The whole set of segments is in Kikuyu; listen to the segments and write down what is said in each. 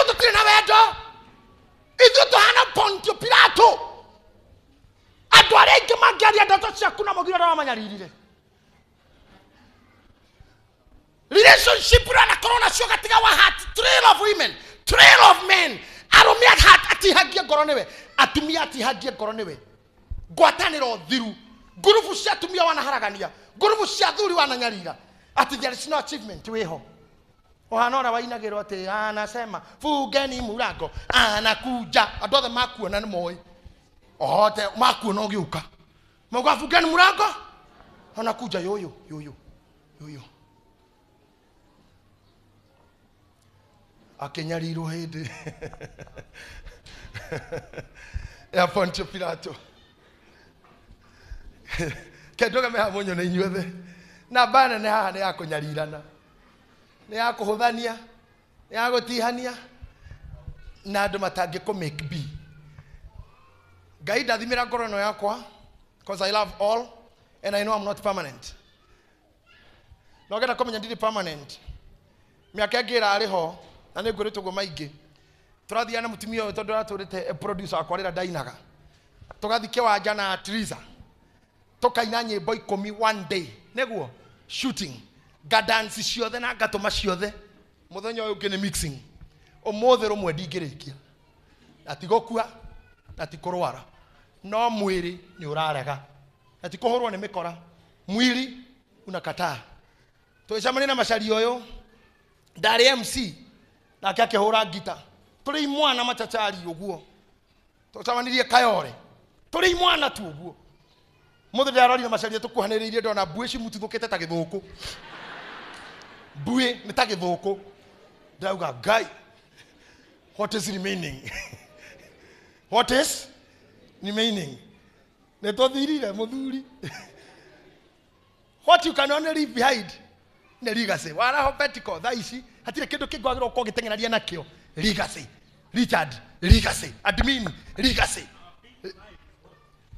Ithuĩ tũtirĩ na wendo. Ithuĩ tũhana Pontio Pilato. Andũ arĩa aingĩ mangĩaria ndeto ciaku na mũgiro ũrĩa wamanyaririre. Relationship ũrĩa anakorwo nacio gatiga wa heart, trail of women, trail of men. Arũme atihangie ngoro nĩwe, atumia atihangie ngoro nĩwe. Ngwatanĩro thiru, ngurubu cia atumia wanaharagania, ngurubu cia athuri wananyarira. Ati there is no achievement wĩho. Ũhana ũrĩa wainagĩrwo atĩ anasema fungeni murango anakuja. Andũ othe makuona nĩ moĩ. Ote makuona ũgĩũka. Mauga fungeni murango anakuja yoyo yoyo yoyo. Akĩnyarirwo hĩndĩ ya Pontio Pilato. Kendũgame haha mũnyone inyuothe. Namba nene haha nĩ ya kũnyarirana, nĩ ya kũhũthania, nĩ ya gũtihania na andũ matangĩkũ make be. Ngai ndathimĩra ngoro ĩno yakwa, because I love all and I know I'm not permanent. No ngenda kũmenya ndirĩ permanent. Mĩaka ĩngĩ ĩrarĩ ho na nĩ ngwĩrĩtwo ũguo maingĩ. Tũrathiaga na mũtumia ũyũ tondũ aratũrĩte producer wakwa rĩrĩa ndainaga. Tũgathiĩ kĩwanja na Triza. Tũkaina nyĩmbo 10 one day. Nĩguo shooting. Ngadansi ciothe na ngatũma ciothe. Mũthenya ũyũ ũngĩ nĩ mixing. Ũmũthĩ rũmwe ndingĩrĩkia. Na ti gũkua, na ti kũrwara. No mwĩrĩ nĩ ũrarega. Na ti kũhũrwo nĩ mĩkora. Mwili unakataa. Tũgĩcemania na Macharia ũyũ, ndarĩ MC, nake akĩhũra ngita. Tũrĩ imwana machachari ũguo. Tũcemanirie Kayore. Tũrĩ imwana tu ũguo. Mũthĩ ndĩrarorire Macharia tũkuhanĩrĩirie ndona mbuĩ cimututhũkĩte ta gĩthũkũ. Mbuĩ nĩ ta gĩthũkũ. Ndauga Ngai, what is remaining? What is remaining? Nĩ tũthirire mũthuri. What you can only leave behind nĩ legacy. Waraho Pentecost thaa ici hatirĩ kĩndũ kĩngĩ wagĩrĩirwo gũkorwo ũgĩteng'eraria nakĩo. Legacy. Richard, legacy. Admin, legacy.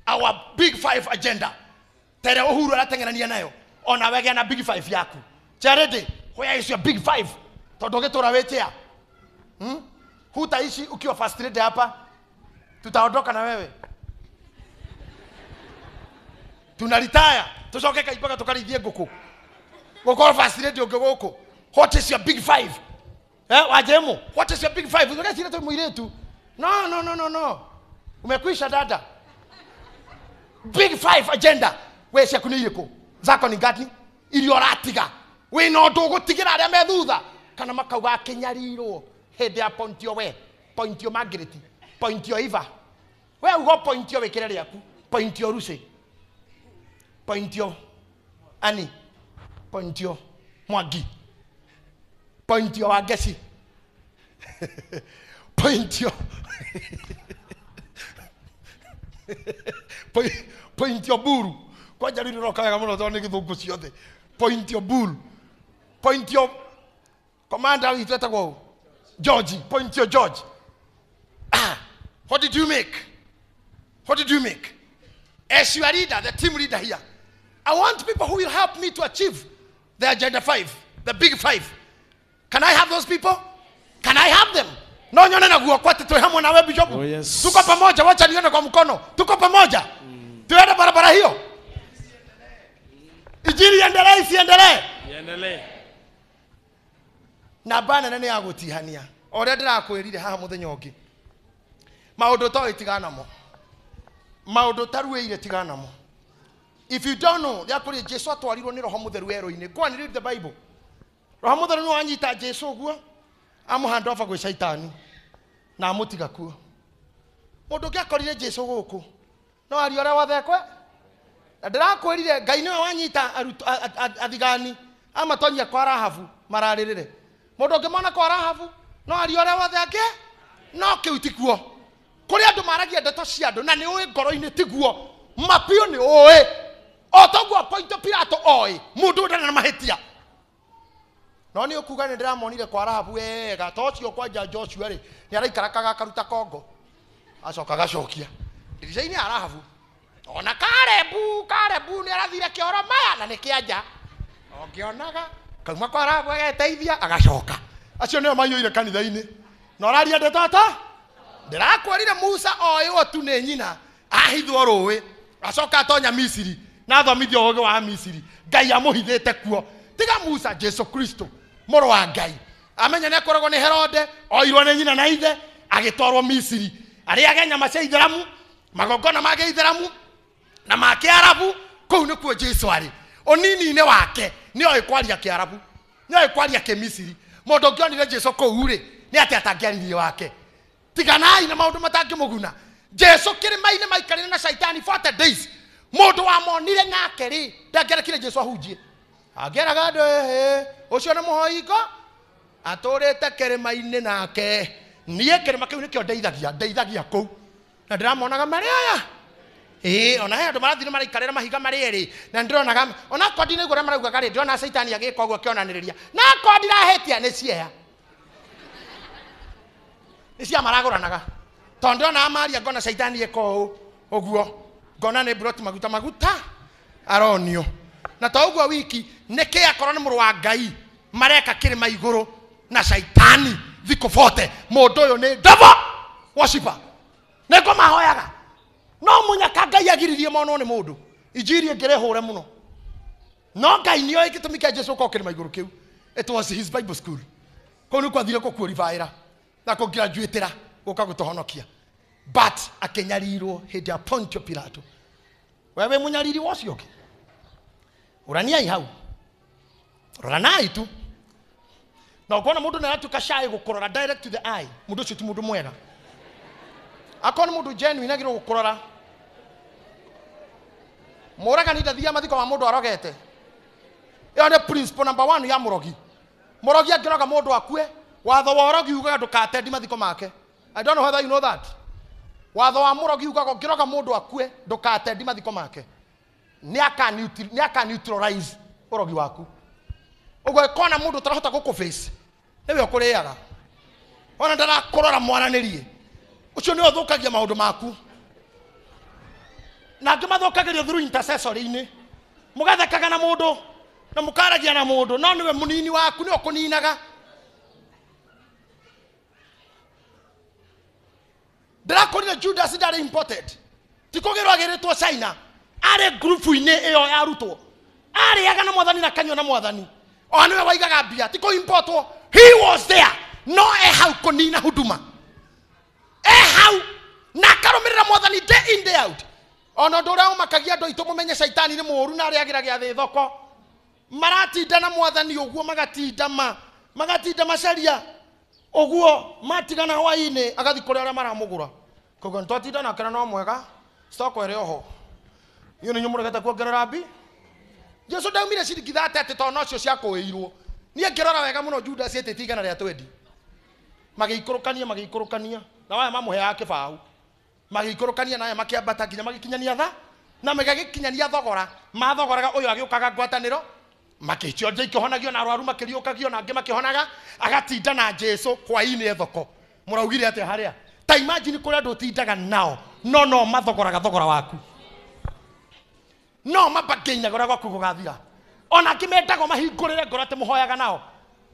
Our big five agenda. Tere Uhuru arateng'erania nayo. Ona we gĩa na big five yaku. Charity, where is your big five? Tondũ ũgĩtũra wĩ chair. Hutaishi ukiwa first lady hapa. Tutaondoka na wewe. Tunaritaya. Tucoke kaimbaga tukarithie ngũkũ. Gũkorwo first lady ũngĩ gũkũ. What is your big five? Wajemu, what is your big five? Ũgecira tũ mũirĩtu. No, no, no, no, no. Umekwisha dada. Big five agenda. We ciaku nĩ irĩkũ? Zako ni ngani? Iria ũratiga. Wĩna ũndũ ũgũtigĩra arĩa me thutha. Kana makauga akĩnyarirwo hĩndĩ ya Pontio we, Pontio Margaret, Pontio Eva. We ugo Pontio wĩkĩre rĩaku, Pontio Lucy, Pontio Annie, Pontio Mwangi, Pontio Wangeci, Pontio Pointio Buru. Kwanja rĩu rĩroka wega mũno tondũ nĩ gĩthũngũ ciothe. Pointio Buru. Pointio Commander witũ etagwo ũ? George. Pointio George. What did you make? What did you make? As your leader, the team leader here, I want people who will help me to achieve the agenda 5, the big 5. Can I have those people? Can I have them? No nyone na guoko ati tuwe hamwe na wewe Bishop. Oh, yes. Tuko pamoja, wacha nione kwa mkono. Tuko pamoja. Tuende barabara hiyo. Injili iendelee isiendelee? Iendelee. Na bana nene ya gũtihania. O ũrĩa ndĩrakwĩrire haha mũthenya ũngĩ. Maũndũ toĩ tigana namo. Maũndũ taruĩire tigana namo. If you don't know, ndĩrakwĩrire Jesu atwarirwo nĩ Roho Mũtheru werũ-inĩ. Go and read the Bible. Roho Mũtheru nĩwe wanyita Jesu ũguo, amũhand over gwĩ Shaitani na amũtiga kuo. Mũndũ ũngĩ akorire Jesu gũkũ, no aria ũrĩa wothe ekwe. Na ndĩrakwĩrire Ngai nĩwe wanyita athigani amatonyia kwa Rahabu mararĩrĩre. Mũndũ ũngĩmona kwa Rahabu no aria ũrĩa wothe ake, no kĩu ti kuo. Kũrĩ andũ maragia ndeto cia andũ na nĩ ũĩ ngoro-inĩ tiguo, mapio nĩ ũĩ. O toguo Pontio Pilato oĩ mũndũ ndarĩ na mahĩtia. No nĩ ũkuga nĩ ndĩramonire kwa Rahabu wega, to ũcio kwanja Joshua rĩ, nĩ araikarakaga akaruta kongo. Acoka agacokia. Ndirica-inĩ ya Rahabu. Ona Kalebu nĩ arathire kĩoro maya na nĩ kĩanja. Ũngĩonaga kauma kwa Rahabu ageteithia agacoka. Acio nĩo maiyũire kanitha-inĩ. Na ũraria ndeto ata? Ndĩrakwĩrire Musa oĩwo tu nĩ nyina ahithwo rũĩ acoka atonya Misiri na athomithio ũgĩ wa Misiri. Ngai amũhithĩte kuo. Tiga Musa, Jesu Kristo mũrũ wa Ngai amenya nĩ akoragwo nĩ Herode, oirwo nĩ nyina na ithe agĩtwarwo Misiri arĩage nyama cia itheramu, magongona ma gĩitheramu na ma kĩarabu. Kũu nĩkuo Jesu arĩ. Ũnini-inĩ wake nĩ oĩ kwaria kĩarabu, nĩ oĩ kwaria kĩmisiri. Mũndũ ũngĩonire Jesu kũu rĩ, nĩ atĩa atangĩaririe wake? Tiganai na maũndũ matangĩmũguna. Jesu kĩrĩma-inĩ maikarire na Shaitani 40 days. Mũndũ wamonire nake rĩ, ndangĩarekire Jesu ahunjie. Angĩeraga andũ, ĩhĩ, ũcio nĩ mũhoingo atũrĩte kĩrĩma-inĩ nake. Niĩ kĩrĩma kĩu nĩkĩo ndeithagia, ndeithagia kũu. Na ndĩramonaga marĩ aya. Ĩĩ, ona he andũ marathiĩ maraikarĩra mahiga marĩ erĩ, na ndĩronaga ona akorwo ndinaigua ũrĩa maraugaga rĩ, ndĩrona Shaitani agĩka ũguo akĩonanĩrĩria. Na akorwo ndirahĩtia nĩ cieha. Nĩ cia maragũranaga. Tondũ ndĩrona Maria ngona Shaitani ĩka ũũ ũguo, ngona nĩ broti maguta maguta aronio. Na to ũguo wiki, nĩkĩ akorwo nĩ mũrũ wa Ngai mareka kĩrĩma igũrũ na Shaitani thikũ 40. Mũndũ ũyũ nĩ devil worshiper. Nĩkũ mahoyaga. No mũnyaka Ngai agiririe monwo nĩ mũndũ. Injiri ĩngĩrĩhũre mũno. No Ngai nĩoĩ gĩtũmi kĩa Jesu gũkorwo kĩrĩma igũrũ kĩu. It was his Bible school. Kũu nĩkuo athire gũkuoribaĩra na kũgraduatĩra gũka gũtũhonokia. But akĩnyarirwo hĩndĩ ya Pontio Pilato. We wĩ mũnyariri wa ũcio ũngĩ? Ũraniai hau. Roranai tu. Na ũkona mũndũ nĩaratuĩka shy gũkũrora direct to the eye. Mũndũ ũcio ti mũndũ mwega. Akorwo nĩ mũndũ genuine agĩrĩirwo gũkũrora. Mũragani ndathiaga mathiko ma mũndũ arogete. Ĩyo nĩ principle number 1 ya mũrogi. Mũrogi angĩroga mũndũ akue, watho wa ũrogi ugaga ndũkatendi mathiko make. I don't know whether you know that. Watho wa mũrogi ugaga ũngĩroga mũndũ akue, ndũkatendi mathiko make. Nĩ aka neutralize ũrogi waku. Ũguo ĩkona mũndũ ũtarahota gũkũface, nĩwe ũkũrĩaga. Ona ndarakũrora mwaranĩrie. Ũcio nĩwe ũthũkagia maũndũ maku. Na angĩ mathũkagĩrio through intercessory-inĩ. Mũgathekaga na mũndũ na mũkaragia na mũndũ, no nĩwe mũnini waku, nĩwe ũkũninaga. Ndĩrakorire Judas ndarĩ imported. Ti kũgĩrwo agĩrĩtwo China. Arĩ ngurubu-inĩ ĩyo ya arutwo. Arĩaga na mwathani na kanyua na mwathani. O nĩwe waigaga mbia, ti kũ-importwo. He was there. No e hau kũnina huduma. E hau na akarũmĩrĩra mwathani day in day out. Ona ũndũ ũrĩa ũmakagia andũ aitũ mũmenye Shaitani nĩ mũũru na arĩagĩra gĩathĩ thoko. Maratinda na mwathani ũguo, magatinda ma, magatinda macaria ũguo, matigana hwaĩ-inĩ agathiĩ kũrĩ arĩa maramũgũra. Koguo nĩtwatinda nake na no mwega, stock ĩrĩ oho. Inyuĩ nĩ inyuĩ mũregete kuongerera mbi. Jesu ndaumire ciringi thate atĩ tondũ nocio ciakũĩirwo. Niĩ ngĩrora wega mũno Judas etĩtie igana rĩa twendi. Magĩikũrũkania, magĩikũrũkania. Na waya mamũheaga kĩbaũ. Magĩikũrũkania na aya makĩambata nginya magĩkinyania tha. Na magĩkinyania thogora. Mathogoraga ũyũ agĩũkaga ngwatanĩro. Makĩcionja ikĩhonagio na arwaru makĩriũkagio na angĩ makĩhonaga. Agatinda na Jesu hwaĩ-inĩ thoko. Mũraugire atĩa harĩa? Ta imagine kũrĩa andũ ũtindaga nao, no no mathogoraga thogora waku. No mabangĩinaga ũrĩa gwaku gũgathira. Ona angĩ mendagwo mahingũrĩre ngoro atĩ mũhoyaga nao.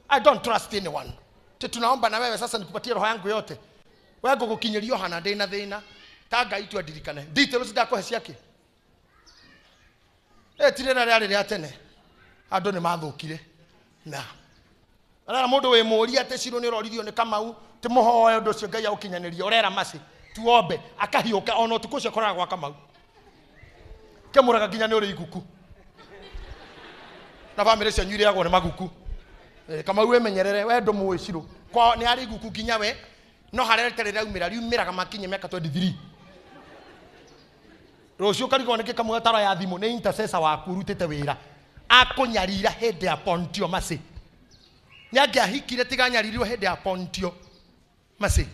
I don't trust anyone. Ti tunaomba na wewe sasa nikupatie roho yangu yote. Wewe ngũgũkinyĩria o hana ndĩna thĩna. Ta Ngai tu andirikane. Details ndakũhe ciake. Ti rĩrĩa rĩarĩ rĩa tene. Andũ nĩ mathũkire. Na arera mũndũ wĩ mũũria atĩ Shiro nĩ ũroririo nĩ Kamau, ti mũhoe ũndũ ũcio Ngai agũkinyanĩrie, ũrera maci tuombe akahiũka ona ũtukũ ũcio akoraga gwa Kamau. Kĩmũraga nginya nĩ ũrĩ iguku. Na bamĩrĩ cianyu irĩagwo nĩ maguku. Kamau wĩmenyerere, we ndũmũĩ Shiro. Kwao nĩ arĩ iguku nginya we, no harĩa rĩtarĩ rĩraumĩra, riumĩraga makinye mĩaka 23. Rũciũ ũkarigwo nĩkĩ Kamau atara ya thimũ, nĩ intercessor waku ũrutĩte wĩra. Akũnyarira hĩndĩ ya Pontio Maci. Nĩ angĩahikire tiga anyaririrwo hĩndĩ ya Pontio Maci.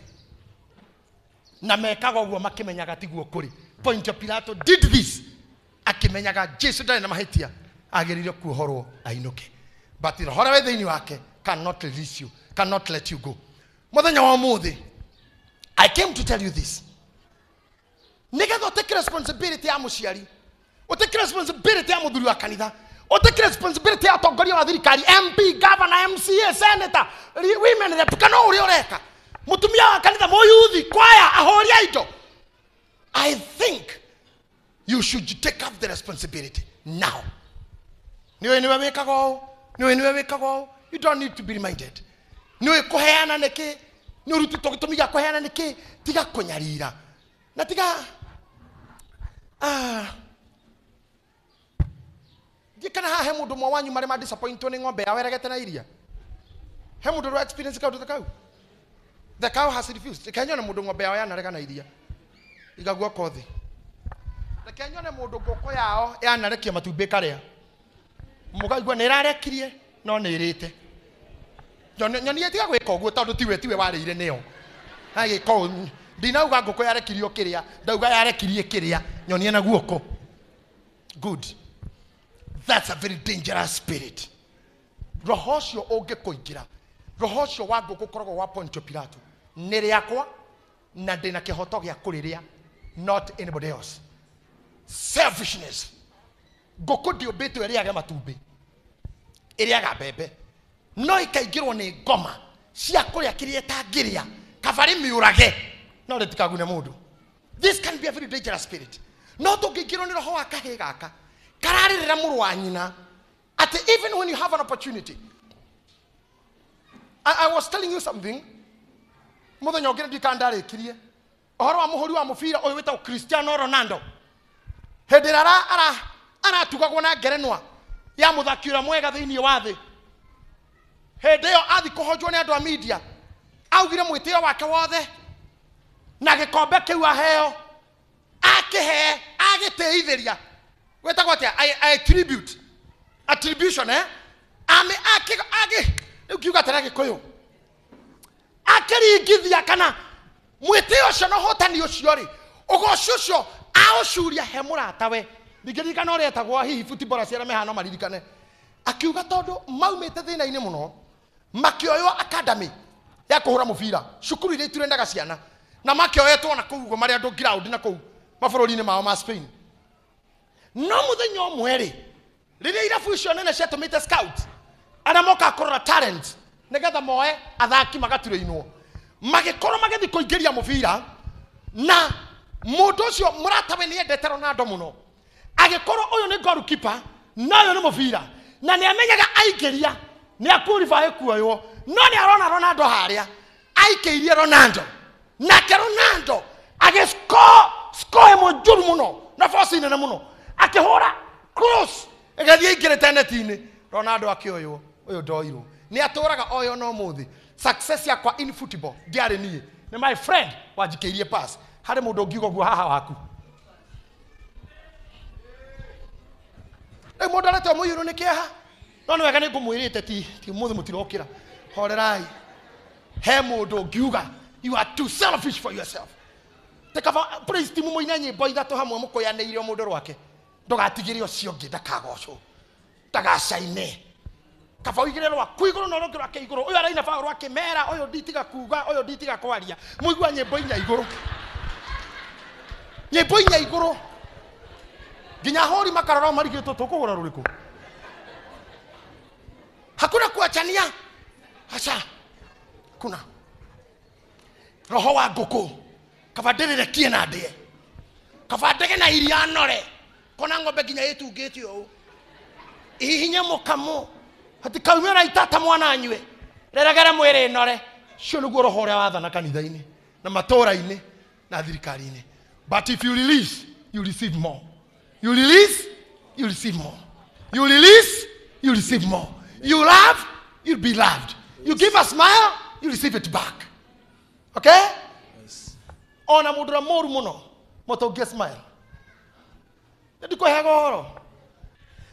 Na mekaga ũguo makĩmenyaga tiguo kũrĩ. Pontio Pilato did this akĩmenyaga Jesu ndarĩ na mahĩtia, agĩrĩire kuohorwo ainũke. But roho ũrĩa wĩ thĩinĩ wake cannot release you, cannot let you go. Mũthenya wa ũmũthĩ, I came to tell you this. Nĩgetha ũtake responsibility ya mũciari, ũtake responsibility ya mũthuri wa kanitha, ũtake responsibility ya atongoria wa thirikari, MP, governor, MCA, senator, women rep, kana ũrĩa ũreka. Mutumia wa kanitha muyuthi kwaya ahori a indo. I think you should take up the responsibility now. Niwe niwe wikaga ũũ, niwe niwe wikaga ũũ. You don't need to be reminded. Niwe kũheana nĩkĩ, nĩ ũrutĩtwo gĩtũmi gĩa kũheana nĩkĩ, tiga kũnyarira na tiga ndiĩ kana haha he mũndũ ũmwe wanyu marĩ ma disappointwo nĩ ng'ombe yao eregete na iria. He mũndũ ũrĩ experience kaũndũ ta kau. The cow has refused. Reke nyone mũndũ ng'ombe yao yanarega na iria iga guoko thĩ. Reke nyone mũndũ ngũkũ yao yanarekia matumbĩ karĩa, mũkaigua nĩ ĩrarekirie no nĩ ĩrĩte. Nyonie tiga gwĩka ũguo tondũ tiwe warĩire nĩyo. Agĩka ũũ, ndinauga ngũkũ yarekirio kĩrĩa, ndauga yarekirie kĩrĩa, nyonie na guoko. Good. That's a very dangerous spirit. Roho ũcio ũngĩkũingĩra, roho ũcio wa ngũkũ ũkoragwo wa Pontio Pilato, nĩ rĩakwa na ndĩna kĩhoto gĩa kũrĩrĩa, not anybody else. Selfishness. Ngũkũ ndĩũmbĩtwo ĩrĩage matumbĩ, ĩrĩaga mbembe, no ĩkaingĩrwo nĩ ngoma cia kũrĩa kĩrĩa ĩtangĩrĩa, kaba rĩmĩũrage no rĩtikagune mũndũ. This can be a very dangerous spirit. No tũngĩingĩrwo nĩ roho wa kahĩĩ gaka kararĩrĩra mũrũ wa nyina atĩ even when you have an opportunity. I was telling you something mũthenya ũngĩ ndika ndarĩkirie ũhoro wa mũhũri wa mũbira ũyũ wĩtagwo Cristiano Ronaldo. Hĩndĩ ĩrĩa aratugagwo na ngerenwa ya mũthaki ũrĩa mwega thĩinĩ wa thĩ, hĩndĩ ĩyo athi kũhonjwo nĩ andũ a media, augire mwĩtĩo wake wothe na gĩkombe kĩu aheo akĩhe agĩtĩithĩria, gwĩtagwo atĩa? I attribute, attribution, eh? Ame akĩ agĩ rĩu ngiuga atĩrĩ Gĩkũyũ, akĩringithia kana mwĩtĩo ũcio na ũhotani ũcio rĩ, ũgoci ũcio aũcuria he mũratawe. Ndingĩririkana ũrĩa etagwo, hihi footballers arĩa me haha no maririkane. Akiuga tondũ maumĩte thĩna-inĩ mũno, makĩoywo academy ya kũhũra mũbira, cukuru iria iturendaga ciana, na makĩoyetwo na kũu ũguo marĩ andũ ground na kũu mabũrũri-inĩ mao ma Spain. No mũthenya ũmwe rĩ, rĩrĩa irabu icio nene ciatũmĩte scout arĩa mokaga kũrora talent nĩgetha moe athaki magaturĩinwo, magĩkorwo magĩthiĩ kũingĩria mũbira, na mũndũ ũcio mũratawe nĩ endete Ronaldo mũno, agĩkorwo ũyũ nĩ goalkeeper na ũyũ nĩ mũbira, na nĩ amenyaga aingĩria nĩ aqualify kuoywo, no nĩ arona Ronaldo harĩa aikĩirie Ronaldo, nake Ronaldo agĩscore score ĩmwe njũru mũno na force nene mũno, akĩhũra cross ĩgathiĩ ĩingĩrĩte neti-inĩ. Ronaldo akĩoywo, ũyũ ndoirwo. Nĩ atũraga oyo no mũthĩ. Success yakwa in football ndiarĩ niĩ, nĩ my friend wanjikĩirie pass. Harĩ mũndũ ũngiuga ũguo haha waku? Rĩu mũndũ aretwo mũiyũrũ nĩ kĩeha, no nĩ wega nĩ ngũmwĩrĩte ti ũmũthĩ mũtirokĩra. Horerai. He mũndũ ũngiuga you are too selfish for yourself. Tekaba praise team mũine nyĩmbo ithatũ hamwe mũkũyanĩire o mũndũ rwake, ndũgatigĩre ũcio ũngĩ ndakagocwo, ndagacaine. Kaba ũigĩre rwaku igũrũ na rũngĩ rwake igũrũ. Ũyũ araina baũ rwake mera, ũyũ nditiga kuga, ũyũ nditiga kwaria. Mũigua nyĩmbo inya igũrũ, nyĩmbo inya igũrũ, nginya ahũri makarora marigĩtwo tũkũgũra rũrĩkũ. Hakuna kuachania, aca kuna roho wa ngũkũ. Kaba ndĩrĩrekie na ndĩe, kaba ndege na iria nore, kona ng'ombe nginya ĩtungĩte ũũ, ihihinye mũkamo hatikaumio na itata mwana anyue, reregere mwĩrĩ nore. Cio nĩguo roho ũrĩa wathana kanitha-inĩ na matũũra-inĩ na thirikari-inĩ. But if you release, you receive more. You release, you receive more. You release, you receive more. You love, you'll be loved. You give a smile, you receive it back. Okay? Yes. Ona mũndũ ũrĩa mũru mũno mũtũngie smile. Ndikũheaga ũhoro.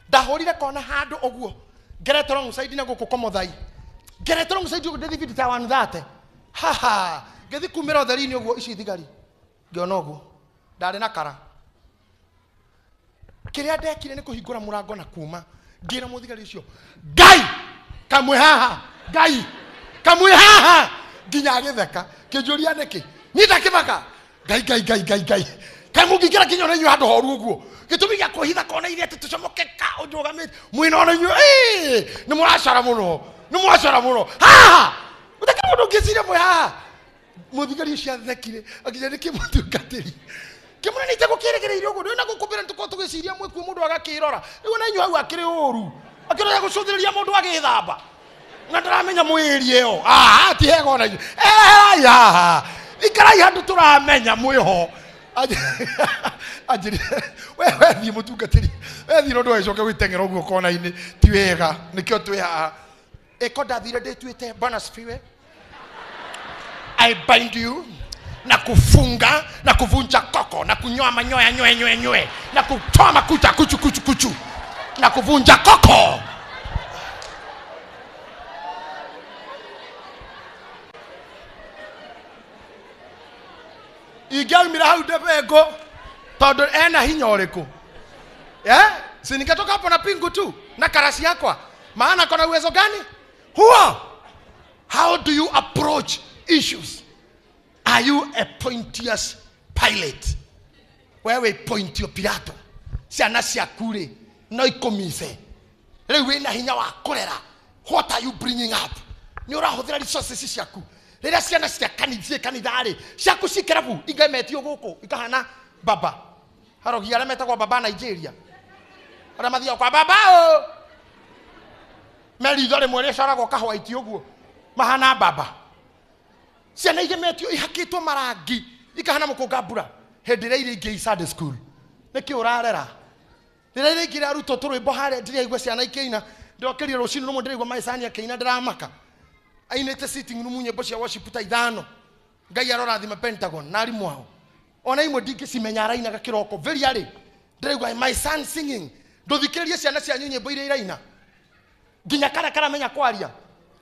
Ndahũrire kona handũ ũguo ngerete wrong side na gũkũ Komothai, ngerete wrong side ũguo ndĩthibiti ta 130, haha ngĩthi kumĩra ũtheri-inĩ ũguo, ici thigari ngĩona ũguo ndarĩ na kara. Kĩrĩa ndekire nĩ kũhingũra mũrango na kuma, ngĩra mũthigari ũcio, Ngai kamwe haha, Ngai kamwe haha, nginya agĩtheka kĩnjũria nĩkĩ niĩ ndakĩmaka. Ngai Ngai Ngai Ngai Ngai, kaĩ mũngĩingĩra nginya ona inyuĩ handũ horu ũguo, gĩtũmi gĩa kwĩhitha kona iria atĩ tũcomoke ka ũnjũgamĩte mwĩna ona inyuĩ, nĩ mũracara mũno, nĩ mũracara mũno haha, ũtakĩrĩ mũndũ ũngĩciria mwĩ haha. Mũthigari ũcio athekire akĩnjĩra nĩkĩ mũtungatĩri kĩmũra nĩ itegũkĩrĩgĩrĩire ũguo ndũĩ na gũkũmbĩra nĩtũkorwo tũgĩciria mwĩkuo mũndũ agakĩrora rĩu ona inyuĩ hau akĩrĩ ũru akĩrora gũcũthĩrĩria mũndũ agĩthamba na ndaramenya mwĩrĩ ĩyo ah ti hega ona inyuĩ eherai haha ikarai handũ tũramenya mwĩho anjĩrire we wethiĩ mũtungatĩri wethiĩ no ndũgagĩcoke gwĩteng'era ũguo kona-inĩ ti wega nĩkĩo twĩ haha ĩko ndathire ndĩtuĩte bwana asifiwe. I bind you na kufunga na kuvunja koko na kunyoa manyoya nyoe nyoe nyoe na kutoa makucha kuchu kuchu kuchu na kuvunja koko. Ingĩaumire hau ndebego tondũ ena hinya ũrĩkũ? Eh? Si ningetoka hapo na pingu tu na karasi yakwa, maana kona uwezo gani huo? How do you approach issues? Are you a Pontius Pilate? Wewe Pontio Pilato ciana ciaku rĩ no ikũmice rĩu wĩna hinya wa kũrera. What are you bringing up? Nĩ ũrahũthĩra resources ciaku rĩrĩa ciana cia kanitha kanitha-rĩ ciaku ci kĩrabu ingemetio gũkũ ikahana baba harogi arĩa metagwo baba Nigeria arĩa mathiaga kwa baba o me ritho rĩmwe rĩcoragwo kahwaiti ũguo mahana baba. Ciana igemetio ihakĩtwo marangi ikahana mũkũnga mbura hĩndĩ ĩrĩa iria ingĩ i Sunday school nĩkĩ ũrarera rĩrĩa iria ingĩ irarutwo tũrwĩmbo harĩa ndĩraigua ciana ikĩina ndĩrokĩria rũcinĩ rũmwe ndĩraigua maicani akĩina ndĩramaka ainĩte sitting room nyĩmbo cia worship ta ithano Ngai arorathima Pentagon na arimũ ao ona imwe ndingĩcimenya arainaga kĩroko very early ndĩraigua my son singing. Ndũthikĩrĩrie ciana cianyu nyĩmbo iria iraina nginya kana karamenya kwaria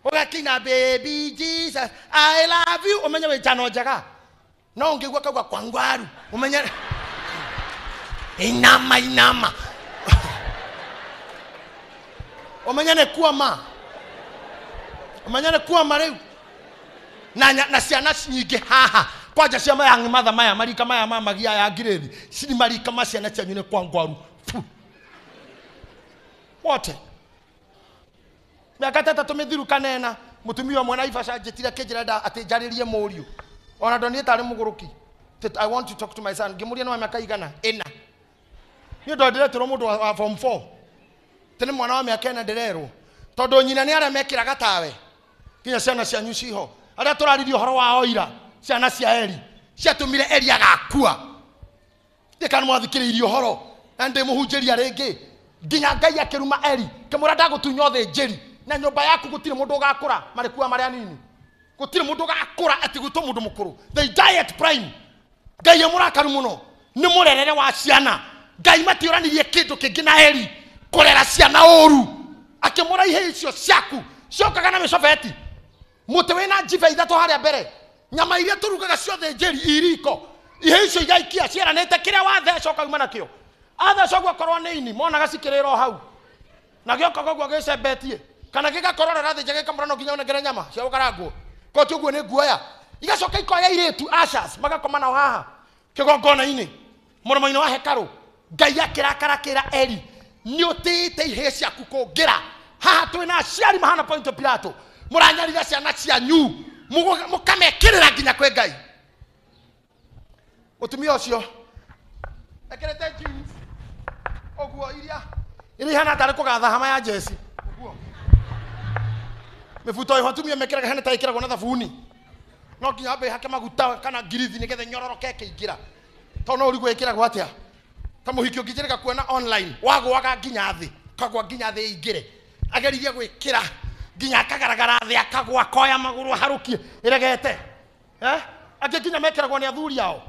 ũgakĩina baby Jesus I love you ũmenye wĩ njano njega no ũngĩigua kauga kwangwaru ũmenye inama inama ũmenye nĩ kuoma ũmenye nĩ kuoma rĩu na ciana nyingĩ haha kwanja cia maya matha maya marika maya mamagia ya ngirĩthi cini marika ma ciana cianyu nĩ kwangwaru wote mĩaka ta ĩtatũ mĩthiru kanena mũtumia ũmwe Naivasha anjĩtire akĩnjĩra atĩ njarĩrie mũriũ ona ndonire tarĩ mũgũrũki. I want to talk to my son. Ngĩmũria nĩ wa mĩaka igana ĩna niĩ ndo ndĩretirwo mũndũ wa form 4 tene mwana wa mĩaka ĩna ndĩrerwo tondũ nyina nĩ arĩa mekĩraga tawe nginya ciana cianyu ciho arĩa tũraririe ũhoro wao ira ciana cia Eli ciatũmire Eli agakua ndĩka nĩ mwathikĩrĩirie ũhoro na ndĩmũhunjĩria rĩngĩ nginya Ngai akĩruma Eli kĩmũra ndagũtunya ũthĩnjĩri na nyũmba yaku gũtirĩ mũndũ ũgakũra marĩkua marĩa nini gũtirĩ mũndũ ũgakũra atĩ gwĩtwo mũndũ mũkũrũ. They die at prime. Ngai e mũrakaru mũno nĩ mũrerere wa ciana. Ngai matiũranirie kĩndũ kĩngĩ na Eli kũrera ciana ũru akĩmũra ihĩ icio ciaku ciokaga na mĩcobeti mũtĩ wĩna njibe ithatũ harĩa mbere nyama iria tũrugaga ciothe njĩri iriko ihĩ icio igaikia ciĩranĩte kĩrĩa watheca ũkauma nakĩo atheca ũguo akorwo nĩ ini monaga cikĩrĩra o hau na gĩokaga ũguo gĩcembetie kana gĩgakorwo rĩrathĩnja gĩkamũra no nginya ũnengere nyama cia gũkarangwo koti ũguo nĩ nguoya igacoka ikoya airĩtu ushers magakoma nao haha kĩgongona-inĩ mũromo-inĩ wa hekarũ. Ngai akĩrakara akĩra Eli nĩ ũtĩĩte ihĩĩ ciaku kũngĩra haha twĩna aciari mahana Pontio Pilato mũranyarira ciana cianyu mũkamekĩrĩra nginya kwĩ Ngai. Mũtumia ũcio ekĩrĩte jeans ũguo iria ihana tarĩ kũgatha hama ya jeci ũguo mĩbuto ĩho atumia mekĩraga hana ta ĩkĩragwo na thabuni no nginya ambe ĩhake maguta kana ngirithi nĩgetha ĩnyororoke ĩkĩingĩra tondũ no ũrigwo ĩkĩragwo atĩa ta mũhiki ũngĩnjĩrĩga kuona online wagũaga nginya thĩ kagwa nginya thĩ ĩingĩre ageririe gwĩkĩra nginya akagaragara thĩ akagwa akoya magũrũ aharũkie ĩregete eh angĩ nginya mekĩragwo nĩ athuri ao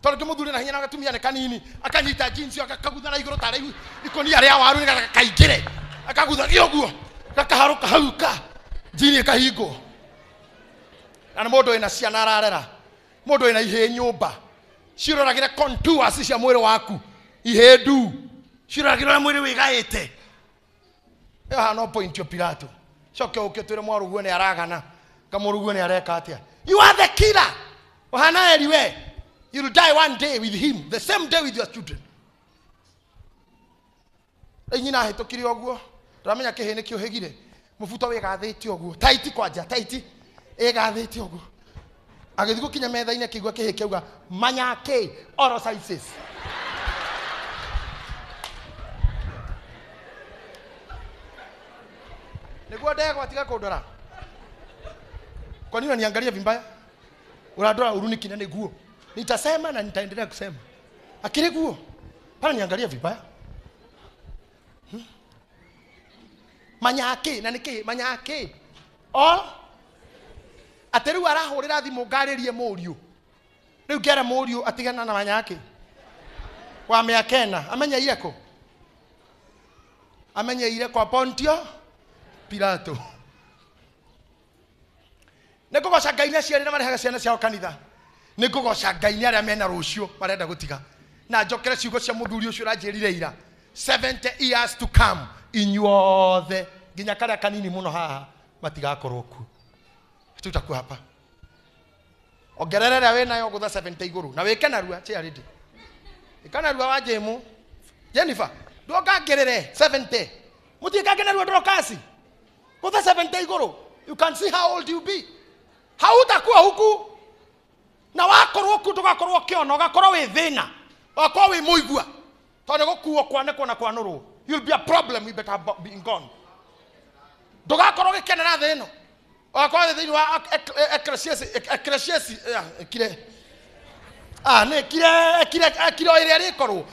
tondũ ngĩmũthuri na hinya na gatumia nĩ kanini akanyita jeans akakagutha na igũrũ tarĩ ikũnia rĩa waru nĩgetha kaingĩre akaguthagia ũguo gakaharũka hau ka njini ĩkahingwo na nĩ mũndũ wĩna ciana ararera mũndũ wĩna ihĩĩ nyũmba ciroragĩre contours cia mwĩrĩ waku ihĩĩ ndu ciroragĩre ũrĩa mwĩrĩ wĩgaĩte ĩyo haha no Pontio Pilato coke ũke twĩre mwarũguo nĩ aragana kamũrũguo nĩ areka atĩa. You are the killer ũhana Eli we. You will die one day with him the same day with your children. Rĩu nyina ahĩtũkire ũguo ndĩramenya kĩhĩ nĩkĩũhĩgire mũbuto wĩgathĩte ũguo taiti kwanja taiti ĩgathĩte ũguo Agĩthiĩ gũkinya metha-inĩ akĩigua kĩhĩ kĩauga manyake oral sciences. Nĩguo ndegwa tiga kũndora. Kwa nini unaniangalia vibaya? Unandora uruni kina niguo. Nitasema na nitaendelea kusema. Akili guo. Pana niangalia vibaya. Manyake na niki manyake. All atĩ rĩu arahũrĩra thimũ ngarĩrie mũriũ. Rĩu ngera mũriũ atigana na manyake. Wa mĩaka ĩna amenyeire kũ? Amenyeire kwa Pontio Pilato. Nĩ ngũgoca Ngai nĩ aciari na marehaga ciana ciao kanitha. Nĩ ngũgoca Ngai nĩ arĩa mena rũciũ marenda gũtiga. Na njokere ciugo cia mũthuri ũcio ũranjĩrire ira. 70 years to come inyuothe nginya karĩa kanini mũno haha matigakorwo kuo. Tutakuwa hapa. Ongerera ĩrĩa wĩnayo gũtha 70 igũrũ na wĩke narua charity. Ĩka narua wa Jemu. Jennifer, ndũngangĩrĩre 70. Mũtikange narua ndorokasi. Gũtha 70 igũrũ. You can see how old you be. Hautakuwa huku. Na wakorwo ku ndũgakorwo ũkĩona, ũgakorwo wĩ thĩna. Ũgakorwo wĩ mũigua. Tondũ nĩ gũkuo kwanĩkwo na kwanũrwo. You'll be a problem, you better be gone. Ndũgakorwo ũgĩkenera thĩ ĩno. Ũgakorwo wĩ thĩinĩ wa Ecclesiastes, kire. Nĩ kire o ĩrĩa rĩkorwo.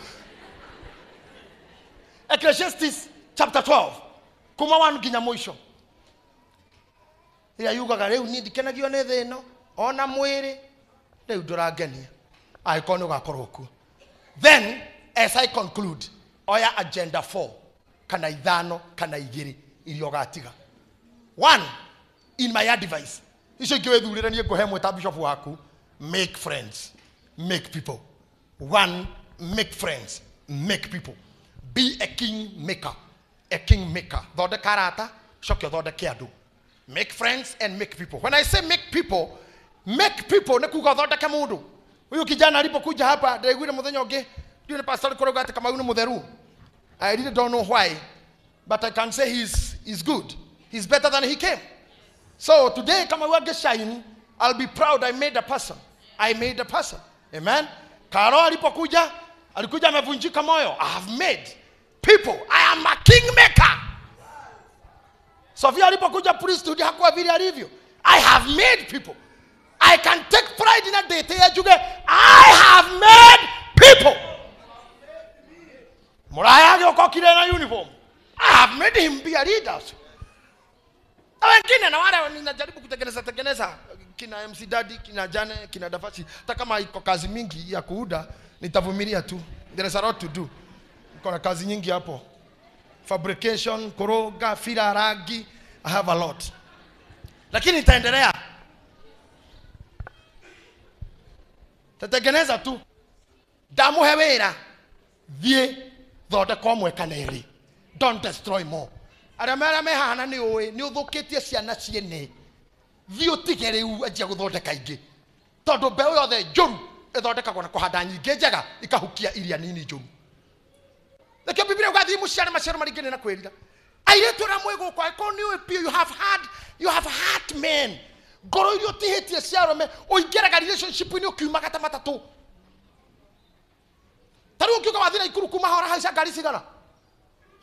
Ecclesiastes chapter 12. Kuma 1 nginya mũico. Ĩrĩa yugaga rĩu niĩ ndikenagio nĩ thĩ ĩno ona mwĩrĩ rĩu ndũrangenia. Angĩkorwo nĩ ũgakorwo kuo. Then as I conclude, oya agenda 4 kana 5 kana 2 iria ũgatiga. 1, in my advice, icio ingĩ wĩthurĩre niĩ ngũhe ĩmwe ta bishop waku, make friends, make people. 1, make friends, make people. Be a king maker, a king maker. Thondeka arata, coke ũthondeke andũ. Make friends and make people. When I say make people nĩ kuga ũthondeke mũndũ. Huyu kijana alipokuja hapa, ndĩraiguire mũthenya ũngĩ, ndiũ nĩ pastor kũrauga atĩ Kamau nĩ mũtheru. I really don't know why, but I can say he's good. He's better than he came. So today, Kamau angĩshine, I'll be proud I made a person. I made a person. Amen. Karo alipokuja, alikuja amevunjika moyo. I have made people. I am a kingmaker. Sofia alipokuja priesthood hakuwa vile alivyo. I have made people. I can take pride in a day. I have made people. Muraya agĩũka na uniform. I have made him be a leader. Na wengine na wale ninajaribu kutengeneza kina MC Daddy, kina Jane, kina Dafasi. Hata kama iko kazi mingi ya kuuda, nitavumilia tu. There is a lot to do. Kuna kazi nyingi hapo. Fabrication, koroga, fila rangi, I have a lot. Lakini nitaendelea. Tatengeneza tu. Ndamuhe wĩra. Thiĩ thondeka ũmwe kana ĩrĩ. Don't destroy more. Arĩa marĩa me haha na nĩ ũĩ, nĩ ũthũkĩtie ciana ciene. Thiĩ ũtige rĩu anjia gũthondeka ingĩ. Tondũ mbeũ yothe njũru ĩthondekagwo na kũhanda nyingĩ njega ikahukia iria nini njũru. Nĩkĩo Biblia yugaga thiĩ mũciare maciaro maringane na kwĩrira. Airĩtu arĩa mwĩ gũkũ, angĩkorwo nĩ ũĩ biũ, you have hard men. Ngoro iria ũtihĩtie cia arũme, ũingĩraga relationship-inĩ ũkiumaga ta matatũ. Ta rĩu ũngiuga wathiĩ Naikuru kuma haha ũrahaica ngari cigana?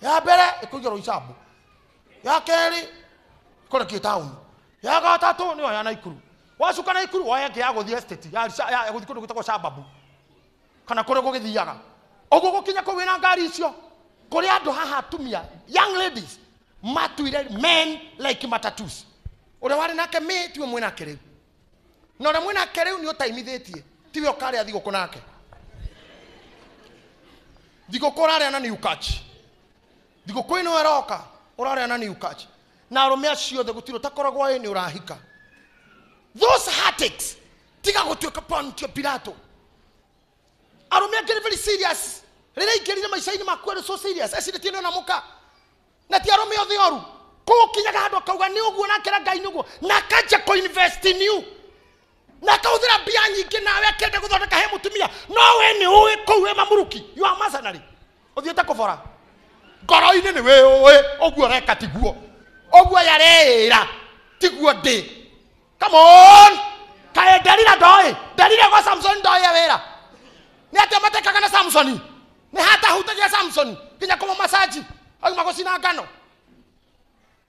Ya mbere ĩkũigĩrwo Isambu. Ya kerĩ ĩkũrekio taũni. Ya gatatũ nĩyo ya Naikuru. Wacuka Naikuru woe ĩngĩ ya gũthiĩ estate, ya gũthiĩ kũndũ gwĩtagwo Shababu. Kana kũrĩa gũgĩthiaga. Ũguo gũkinya kũu wĩna ngari icio. Kũrĩ andũ haha atumia, young ladies, matuire men like matatus. Ũrĩa warĩ nake mĩ tiwe mwĩnake rĩu. Na ũrĩa mwĩnake rĩu nĩ ũtaimithĩtie, tiwe ũkarĩa thigũkũ nake. Thigũkũ ũrarĩa na new catch. Thigũkũ ĩno ĩroka ũrarĩa na new catch. Na arũme acio othe gũtirĩ ũtakoragwo ĩ nĩ ũrahika. Those heartaches, tiga gũtuĩka Pontio Pilato. Arũme angĩ nĩ very serious. Rĩrĩa aingĩrire maica-inĩ maku arĩ so serious, ecirĩtie nĩ ona mũka. Na ti arũme othe oru. Kũu ũkinyaga handũ akauga nĩ ũguo na akera Ngai nĩ ũguo. Na akanjia kũ-invest in you. Na akahũthĩra mbia nyingĩ nawe akĩenda gũthondeka he mũtumia. No we nĩ ũĩ kũu wĩ mamuruki. You are mercenary. Ũthiĩte kũbora. Ngoro-inĩ nĩ wĩũĩ ũguo ũreka tiguo. Ũguo yareĩra tiguo ndĩ. Come on. Kaĩ Delila ndoĩ? Delila gwa Samson ndoĩ wĩra. Nĩ atĩa matekaga na Samson? Nĩ hatahutagia Samson nginya kũmũmasaji auma gũcina ngano.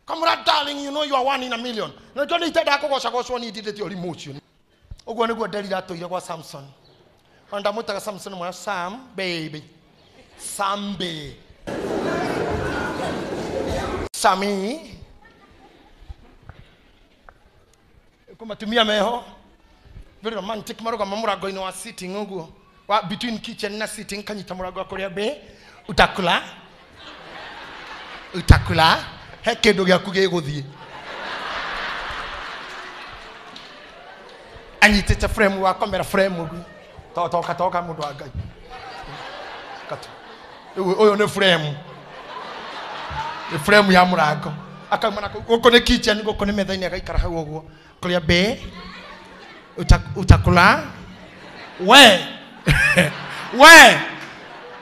Kamũra darling, you know you are one in a million. Na nĩkĩo nĩ itendaga kũgocagocwo niĩ ndindĩte ũrimũ ũcio. Ũguo nĩguo Delila atũire gwa Samson. Ona ndamwĩtaga Samson mwana Sam baby. Sambe. Sami. Kumatumia meho. Very romantic marugama mũrango-inĩ wa sitting ũguo. Wa between kitchen na sitting kanyita mũrango wa kũrĩa be. Utakula. Utakula. He kĩndũ gĩaku gĩgũthiĩ. Anyitĩte frame wa komera frame ũguo. Toka toka mũndũ wa Ngai. Katu. Ũyũ nĩ frame. Nĩ frame ya mũrango. Akauma na gũkũ nĩ kitchen, gũkũ nĩ metha-inĩ agaikara hau ũguo. Kũrĩa be. Utakula. We. We.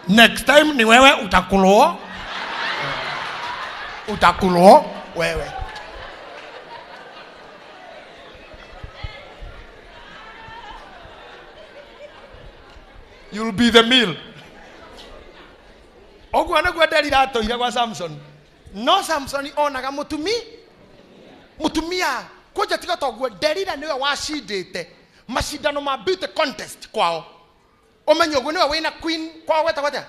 Next time ni wewe utakulwa. Utakulwa wewe. You'll be the meal. Ũguo nĩguo Delila atũire gwa Samson. No Samson onaga mũtumia kwanja tiga toguo Delila nĩwe wacindĩte macindano ma beauty contest kwao. Ũmenye ũguo nĩwe wĩna queen kwao gwetagwo atĩa?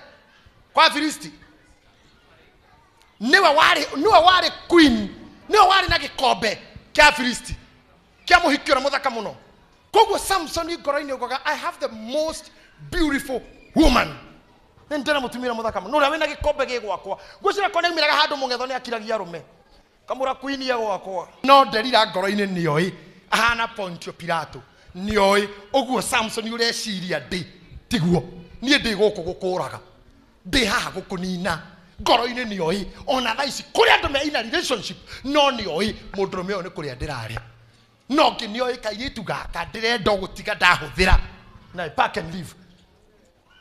Kwa Filisti. Nĩwe warĩ queen, nĩwe warĩ na gĩkombe kĩa Filisti kĩa mũhiki ũrĩa mũthaka mũno. Koguo Samson ngoro-inĩ augaga I have the most beautiful woman. Nĩ ndĩna mũtumia mũthaka mũno ũrĩa wĩna gĩkombe gĩ gwakwa. Ngwĩciria korwo nĩaumĩraga handũ mũng'etho nĩ akiragia arũme. Kamũra queen ya gwakwa. No Delila ngoro-inĩ nĩoĩ ahana Pontio Pilato. Nĩoĩ ũguo Samson ũreciria ndĩ tiguo. Niĩ ndĩ gũkũ gũkũraga. Ndĩ haha gũkũnina. Ngoro-inĩ nĩoĩ ona thaa ici kũrĩa andũ me in a relationship no nĩoĩ mũndũrũme ũyũ nĩ kũrĩa ndĩrarĩa. No ngĩ nĩoĩ kairĩtu gaka ndĩrenda gũtiga ndahũthĩra. Na pack and leave.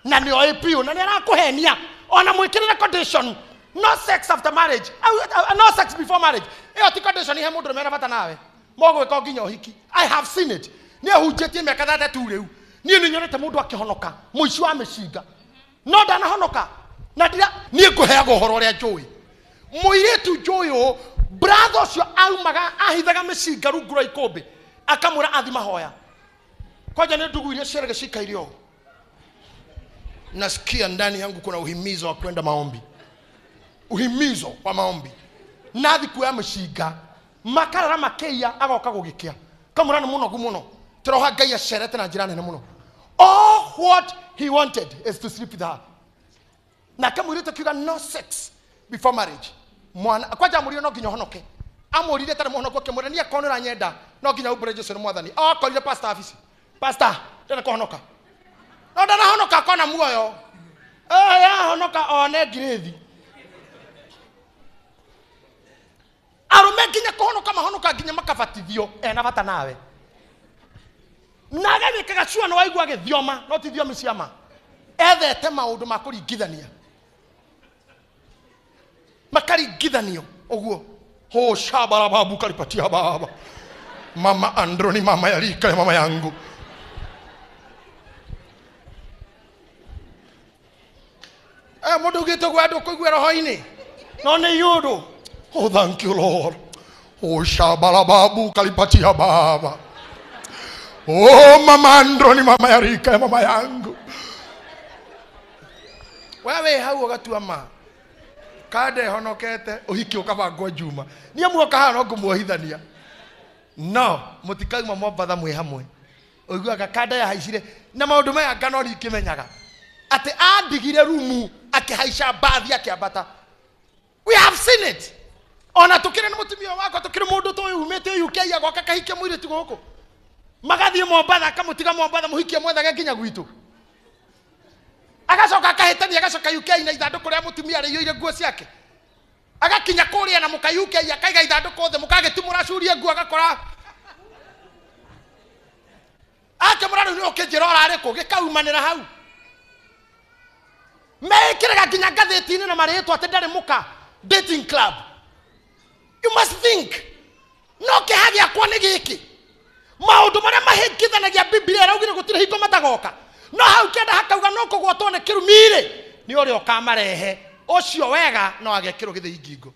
Na nĩoĩ biũ na nĩarakũhenia ona mwĩkĩrĩre condition no sex after marriage, no sex before marriage. Ĩyo ti condition ihe mũndũrũme ena bata nawe. Mogwĩka nginya ũhiki. I have seen it. Niĩ hunjĩtie mĩaka 32 rĩu. Niĩ nĩnyonete mũndũ akĩhonoka mũici wa mĩcinga. No ndanahonoka. Na ndira niĩ ngũheaga ũhoro ũrĩa njũĩ. Mũirĩtu njũĩ ũũ, brother ũcio aumaga ahithaga mĩcinga rungu rwa ikũmbĩ akamwĩra athi mahoya. Kwanja nĩ ndugu iria ciarege cikaire ũũ. Nasikia ndani yangu kuna uhimizo wa kwenda maombi. Uhimizo wa maombi. Nathi kuoya mĩcinga makarara makĩiya agoka gũgĩkĩa. Kamũra nĩ mũnogu mũno. Tũroha Ngai acerete na njĩra nene mũno. All what he wanted is to sleep with her. Nake mũirĩtu akiuga no sex before marriage. Mwana kwanja amũrire no nginya ũhonoke. Amũrire tarĩ mũhonoku akĩmwĩra niĩ akorwo nĩ ũranyenda no nginya umbũre Jesũ nĩ mwathani. Akorire pastor abici. Pastor, ndĩrenda kũhonoka. No ndanahonoka akona muoyo. Yahonoka one ngirĩthi. Arũme nginya kũhonoka mahonoka nginya makabatithio ena bata nawe. Na agagĩkaga cua nĩ waigua agĩthioma no ti thiomi cia ma. Ethete maũndũ ma kũringithania. Makaringithanio ũguo. Ho shabara babu kalipatia baba. Mama Androni mama ya rika ya mama yangu. Mũndũ ugĩte ũguo andũ kũigua roho-inĩ. No nĩ yũndũ. Oh, thank you, Lord. Oh, shabara babu kalipatia baba. Oh, mama Androni mama ya rika ya mama yangu. Wewe hau ũgatua ma. Kande honokete ũhiki ũkabangwo Juma. Niĩ muoka haha no ngũmuohithania. No, mũtikauma Mombatha mwĩ hamwe. Ũiguaga kanda yahaicire na maũndũ maya ngano ndikĩmenyaga. Atĩ andigire rumu akĩhaica mbathi akĩambata. We have seen it. Ona tũkĩrĩ nĩ mũtumia wakwa tũkĩrĩ mũndũ tũĩ umĩte UK agoka kahikia mũirĩtu gũkũ. Magathiĩ Mombatha akamũtiga Mombatha mũhikie mwethage nginya gwitũ. Agacoka akahĩtania agacoka UK na ithandũkũ rĩa mũtumia rĩiyũire nguo ciake. Agakinya kũrĩa na mũka UK akaiga ithandũkũ thĩ mũkagĩtumũra curie nguo agakora. Akĩmũra rĩu nĩ ũkĩnjĩra ũrarĩ kũ gĩkaumanĩra hau. Mekĩraga nginya ngathĩti-inĩ na marĩtwa atĩ ndarĩ mũka dating club. You must think. No kĩeha gĩakwa nĩ gĩkĩ. Maũndũ marĩa mahĩngithanagia Biblia ĩraugire gũtirĩ hingo matagoka. No hau kĩanda hakauga no kũgwatwo nĩ kĩrumi-rĩ, nĩ ũrĩa ũkamarehe. Ũcio wega no agekĩrwo gĩthĩi ngingo.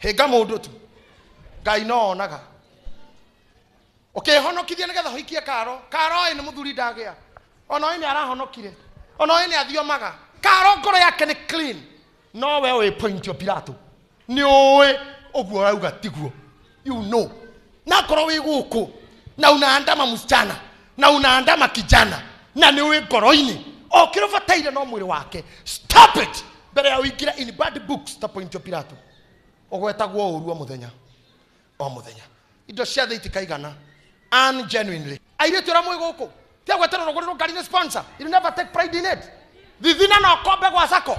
Hĩnga mũndũ tu. Ngai no onaga. Ũkĩhonokithia nĩgetha ũhikie karo. Karo ĩ nĩ mũthuri ndagĩa. Ona ĩ nĩ arahonokire. Ona ĩ nĩ athiomaga. Karo ngoro yake nĩ clean. No we wĩ Pontio Pilato. Nĩ ũĩ ũguo ũrauga tiguo. You know. Na korwo wĩ gũkũ na unaandama msichana na unaandama kijana na nĩ ũĩ ngoro-inĩ o kĩrĩa ũbataire no mwĩrĩ wake. Stop it. Mbere ya ũingĩre in bad books ta Pontio Pilato. Ũgwetagwo ũru o mũthenya. O mũthenya. Indo cia thĩ itikaigana. Ungenuinely. Airĩtu arĩa mwĩ gũkũ tia gweterera ũgũrĩrwo ngari nĩ sponsor. You never take pride in it. Thithina na ũkombe gwa sako.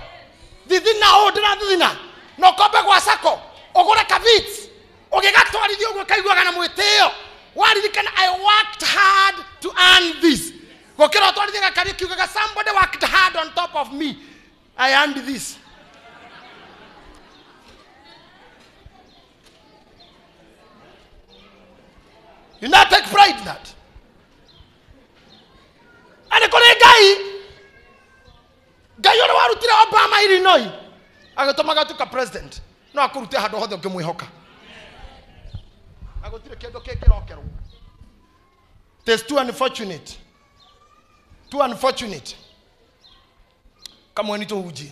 Thithina ũũ ndĩrathithina na ũkombe gwa sako. Ũgũre kavits. Ũgĩgatwarithia ũguo kaiguaga na mwĩtĩo. Waririkana I worked hard to earn this. Gũkĩra ũtwarithia gakari kiugaga somebody worked hard on top of me. I earned this. You not take pride in that. And kũrĩ Ngai. Ngai ũrĩa warutire Obama Illinois agĩtũma gatuĩka president no akũrute handũ hothe ũngĩmwĩhoka. Na gũtirĩ kĩndũ kĩngĩrokerwo. It is too unfortunate. Too unfortunate. Kamweni tũhunjie.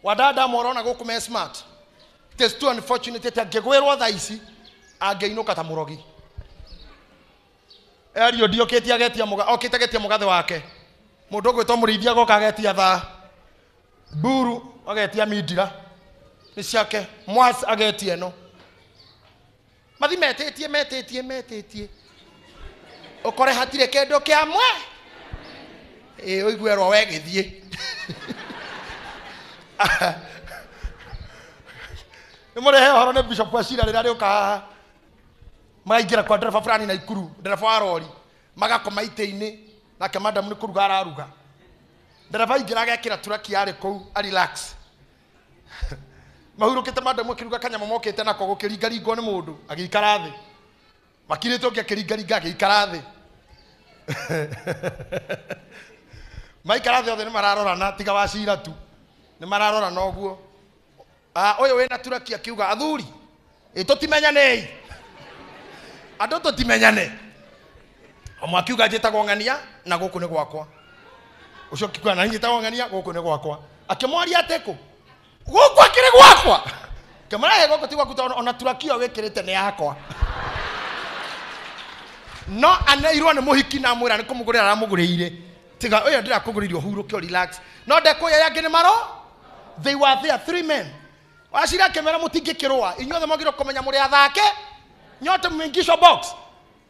Wadada morona gũkũ me smart. It is too unfortunate atĩ angĩgwĩrwo thaa ici angĩinũka ta mũrogi. Erio ndiokĩtie agetia mũga okĩte agetia mũgathe wake. Mũndũ ũgwĩtwo mũrĩithia agoka agetia thaa. Mburu agetia mindira. Nĩ ciake. Mwas agetia ĩno. Mathi metĩtie metĩtie metĩtie. Ũkore hatirĩ kĩndũ kĩa mwe. Ĩ ũigue erwo we gĩthiĩ. Nĩ mũrehe ũhoro nĩ Bishop Wachira rĩrĩa arĩũka haha. Magaingĩra kwa ndereba fulani na Ikuru, ndereba wa rori, magakoma itĩ-inĩ, nake madam nĩ kũruga araruga. Ndereba aingĩra agekĩra turaki yarĩ kũu, a relax. Mahurũkĩte madam akĩruga kanyamũ mokĩte nako gũkĩringaringwo nĩ mũndũ, agĩikara thĩ. Makirĩte ũngĩ akĩringaringa agĩikara thĩ. Maikara thĩ othe nĩ mararorana tiga Wachira tu. Nĩ mararorana ũguo. Ũyũ wĩna turaki akiuga athuri, ĩ tũtimenyanei. Andũ tũtimenyane. Ũmwe akiuga njĩtagwo Ng'ania na gũkũ nĩ gwakwa. Ũcio akiuga na njĩtagwo Ng'ania gũkũ nĩ gwakwa. Akĩmwaria atĩ kũ? Gũkũ akĩrĩ gwakwa. Kĩmũrehe gũkũ ti gwaku tondũ ona turaki ĩyo wĩkĩrĩte nĩ yakwa. No aneirwo nĩ mũhiki na amwĩra nĩ kũmũgũrĩra aramũgũrĩire. Tiga ũyũ ndĩrakũgũrĩire ũhurũke relax. No ndekũya yangĩ nĩ maro. They were there three men. Wachira akĩmera mũtingĩkĩrũa. Inyuothe mwagĩrĩirwo kũmenya mũrĩ athake. Nyote mmeingisho box.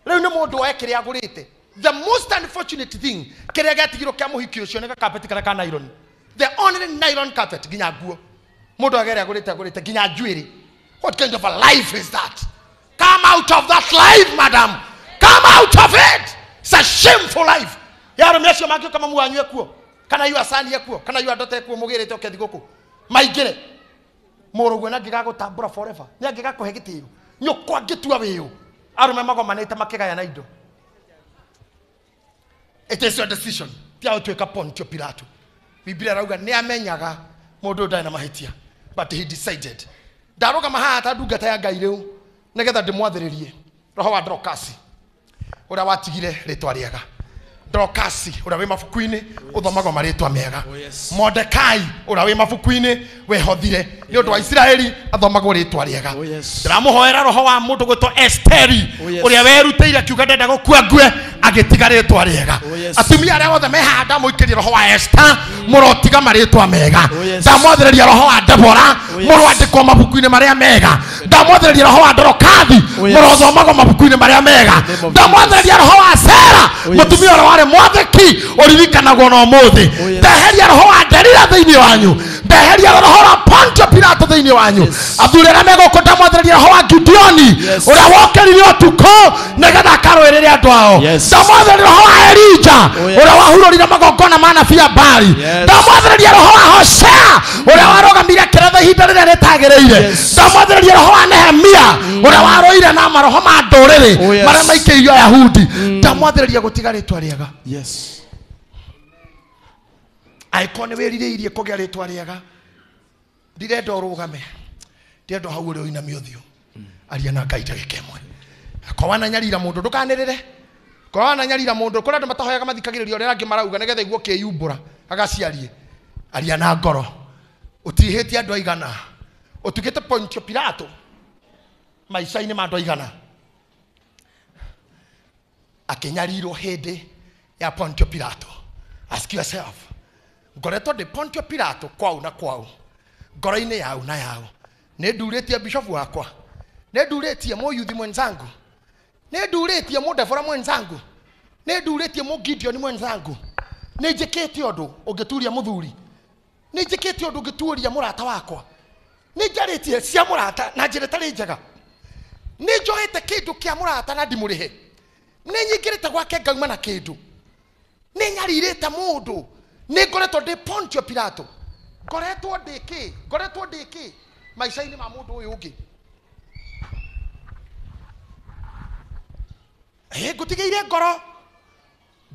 Rĩu nĩ mũndũ oe kĩrĩa agũrĩte. The most unfortunate thing kĩrĩa gĩatigirwo kĩa mũhiki ũcio nĩ gakapeti karĩa ka nylon. The only nylon carpet nginya nguo. Mũndũ agere agũrĩte agũrĩte nginya njuĩrĩ. What kind of a life is that? Come out of that life, madam. Come out of it. It's a shameful life. Ya arũme acio mangĩũka mamu wanyu ekuo, kana yu acani ekuo, kana yu andũ ekuo mũgĩrĩte ũkethi gũkũ. Maingĩre. Mũrũguo na angĩgagũtambũra forever. Nĩ angĩgakũhe gĩtĩo. Nyũkwa angĩtua wĩũ. Arũme magomanĩte makĩgayana indo. It is your decision. Tia ũtuĩka Pontio Pilato. Biblia ĩrauga nĩ amenyaga mũndũ ndarĩ na mahĩtia. But he decided. Ndarũgama haha ta ndungata ya Ngai rĩu nĩgetha ndĩmwathĩrĩrie roho wa Dorokasi ũrĩa watigire rĩtwa rĩega. Dorokasi ũrĩa wĩ mabuku-inĩ ũthomagwo marĩtwa mega. Mordekai ũrĩa wĩ mabuku-inĩ wehothire nĩ ũndũ wa Isiraeli athomagwo rĩtwa rĩega. Ndĩramũhoera roho wa mũndũ gwĩtwo Esteri ũrĩa werutĩire akiuga ndenda gũkua ngue agĩtiga rĩtwa rĩega. Atumia arĩa othe me haha ndamũikĩria roho wa Esther mũrotiga marĩtwa mega. Ndamwathĩrĩria roho wa Deborah mũroandĩkwo mabuku-inĩ marĩa mega. Ndamwathĩrĩria roho wa Dorokathi mũrothomagwo mabuku-inĩ marĩa mega. Ndamwathĩrĩria roho wa Sera mũtumia ũrĩa warĩ mwathĩki ũririkanagwo na ũmũthĩ. Ndeheria roho wa Delila thĩinĩ wanyu. Ndeheria roho wa Pontio Pilato thĩinĩ wanyu. Athuri arĩa megũkũ ndamwathĩrĩria roho wa Gideoni ũrĩa wokĩrire ũtukũ nĩgetha akarũĩrĩre andũ ao. Ndamwathĩrĩria roho wa Elija ũrĩa wahurũrire magongona ma anabii a Baali. Ndamwathĩrĩria roho wa Hosea ũrĩa warũgamire akĩratha ihinda rĩrĩa rĩtagĩrĩire. Ndamwathĩrĩria roho wa Nehemia ũrĩa warũire na maroho ma ndũrĩrĩ marĩa maikĩirio Ayahudi. Ndamwathĩrĩria gũtiga rĩtwa rĩega. Angĩkorwo nĩ wĩrirĩirie kũgĩa rĩtwa rĩega, ndirenda ũrũgame, ndirenda hau ũrĩ ũinamie ũthiũ, aria na Ngai ndagĩka ĩmwe. Akorwo wananyarira mũndũ ndũkanĩrĩre, korwo wananyarira mũndũ, kũrĩ andũ matahoyaga mathikagĩrĩria ũrĩa angĩ marauga nĩgetha igue ũkĩyumbũra agaciarie. Aria na ngoro, ũtihĩtie andũ aigana, ũtuĩkĩte Pontio Pilato maica-inĩ ma andũ aigana. Akĩnyarirwo hĩndĩ ya Pontio Pilato. Ask yourself, ngoretwo ndĩ Pontio Pilato kwau na kwau, ngoro-inĩ yau na yau. Nĩ ndurĩtie bishofu wakwa, nĩ ndurĩtie mũyuthi mwenzangu, nĩ ndurĩtie mũndebora mwenzangu, nĩ ndurĩtie mũgideoni mwenzangu, nĩ njĩkĩte ũndũ ũngĩturia mũthuri, nĩ njĩkĩte ũndũ ũngĩturia mũrata wakwa, nĩ njarĩtie cia mũrata na njĩra ĩtarĩ njega, nĩ njoete kĩndũ kĩa mũrata na ndimũrĩhe, nĩ nyingĩrĩte gwake ngauma na kĩndũ, nĩ nyarirĩte mũndũ, nĩ ngoretwo ndĩ Pontio Pilato, ngoretwo ndĩ kĩ, ngoretwo ndĩ kĩ maica-inĩ ma mũndũ ũyũ ũngĩ. Ngũtigĩire ngoro,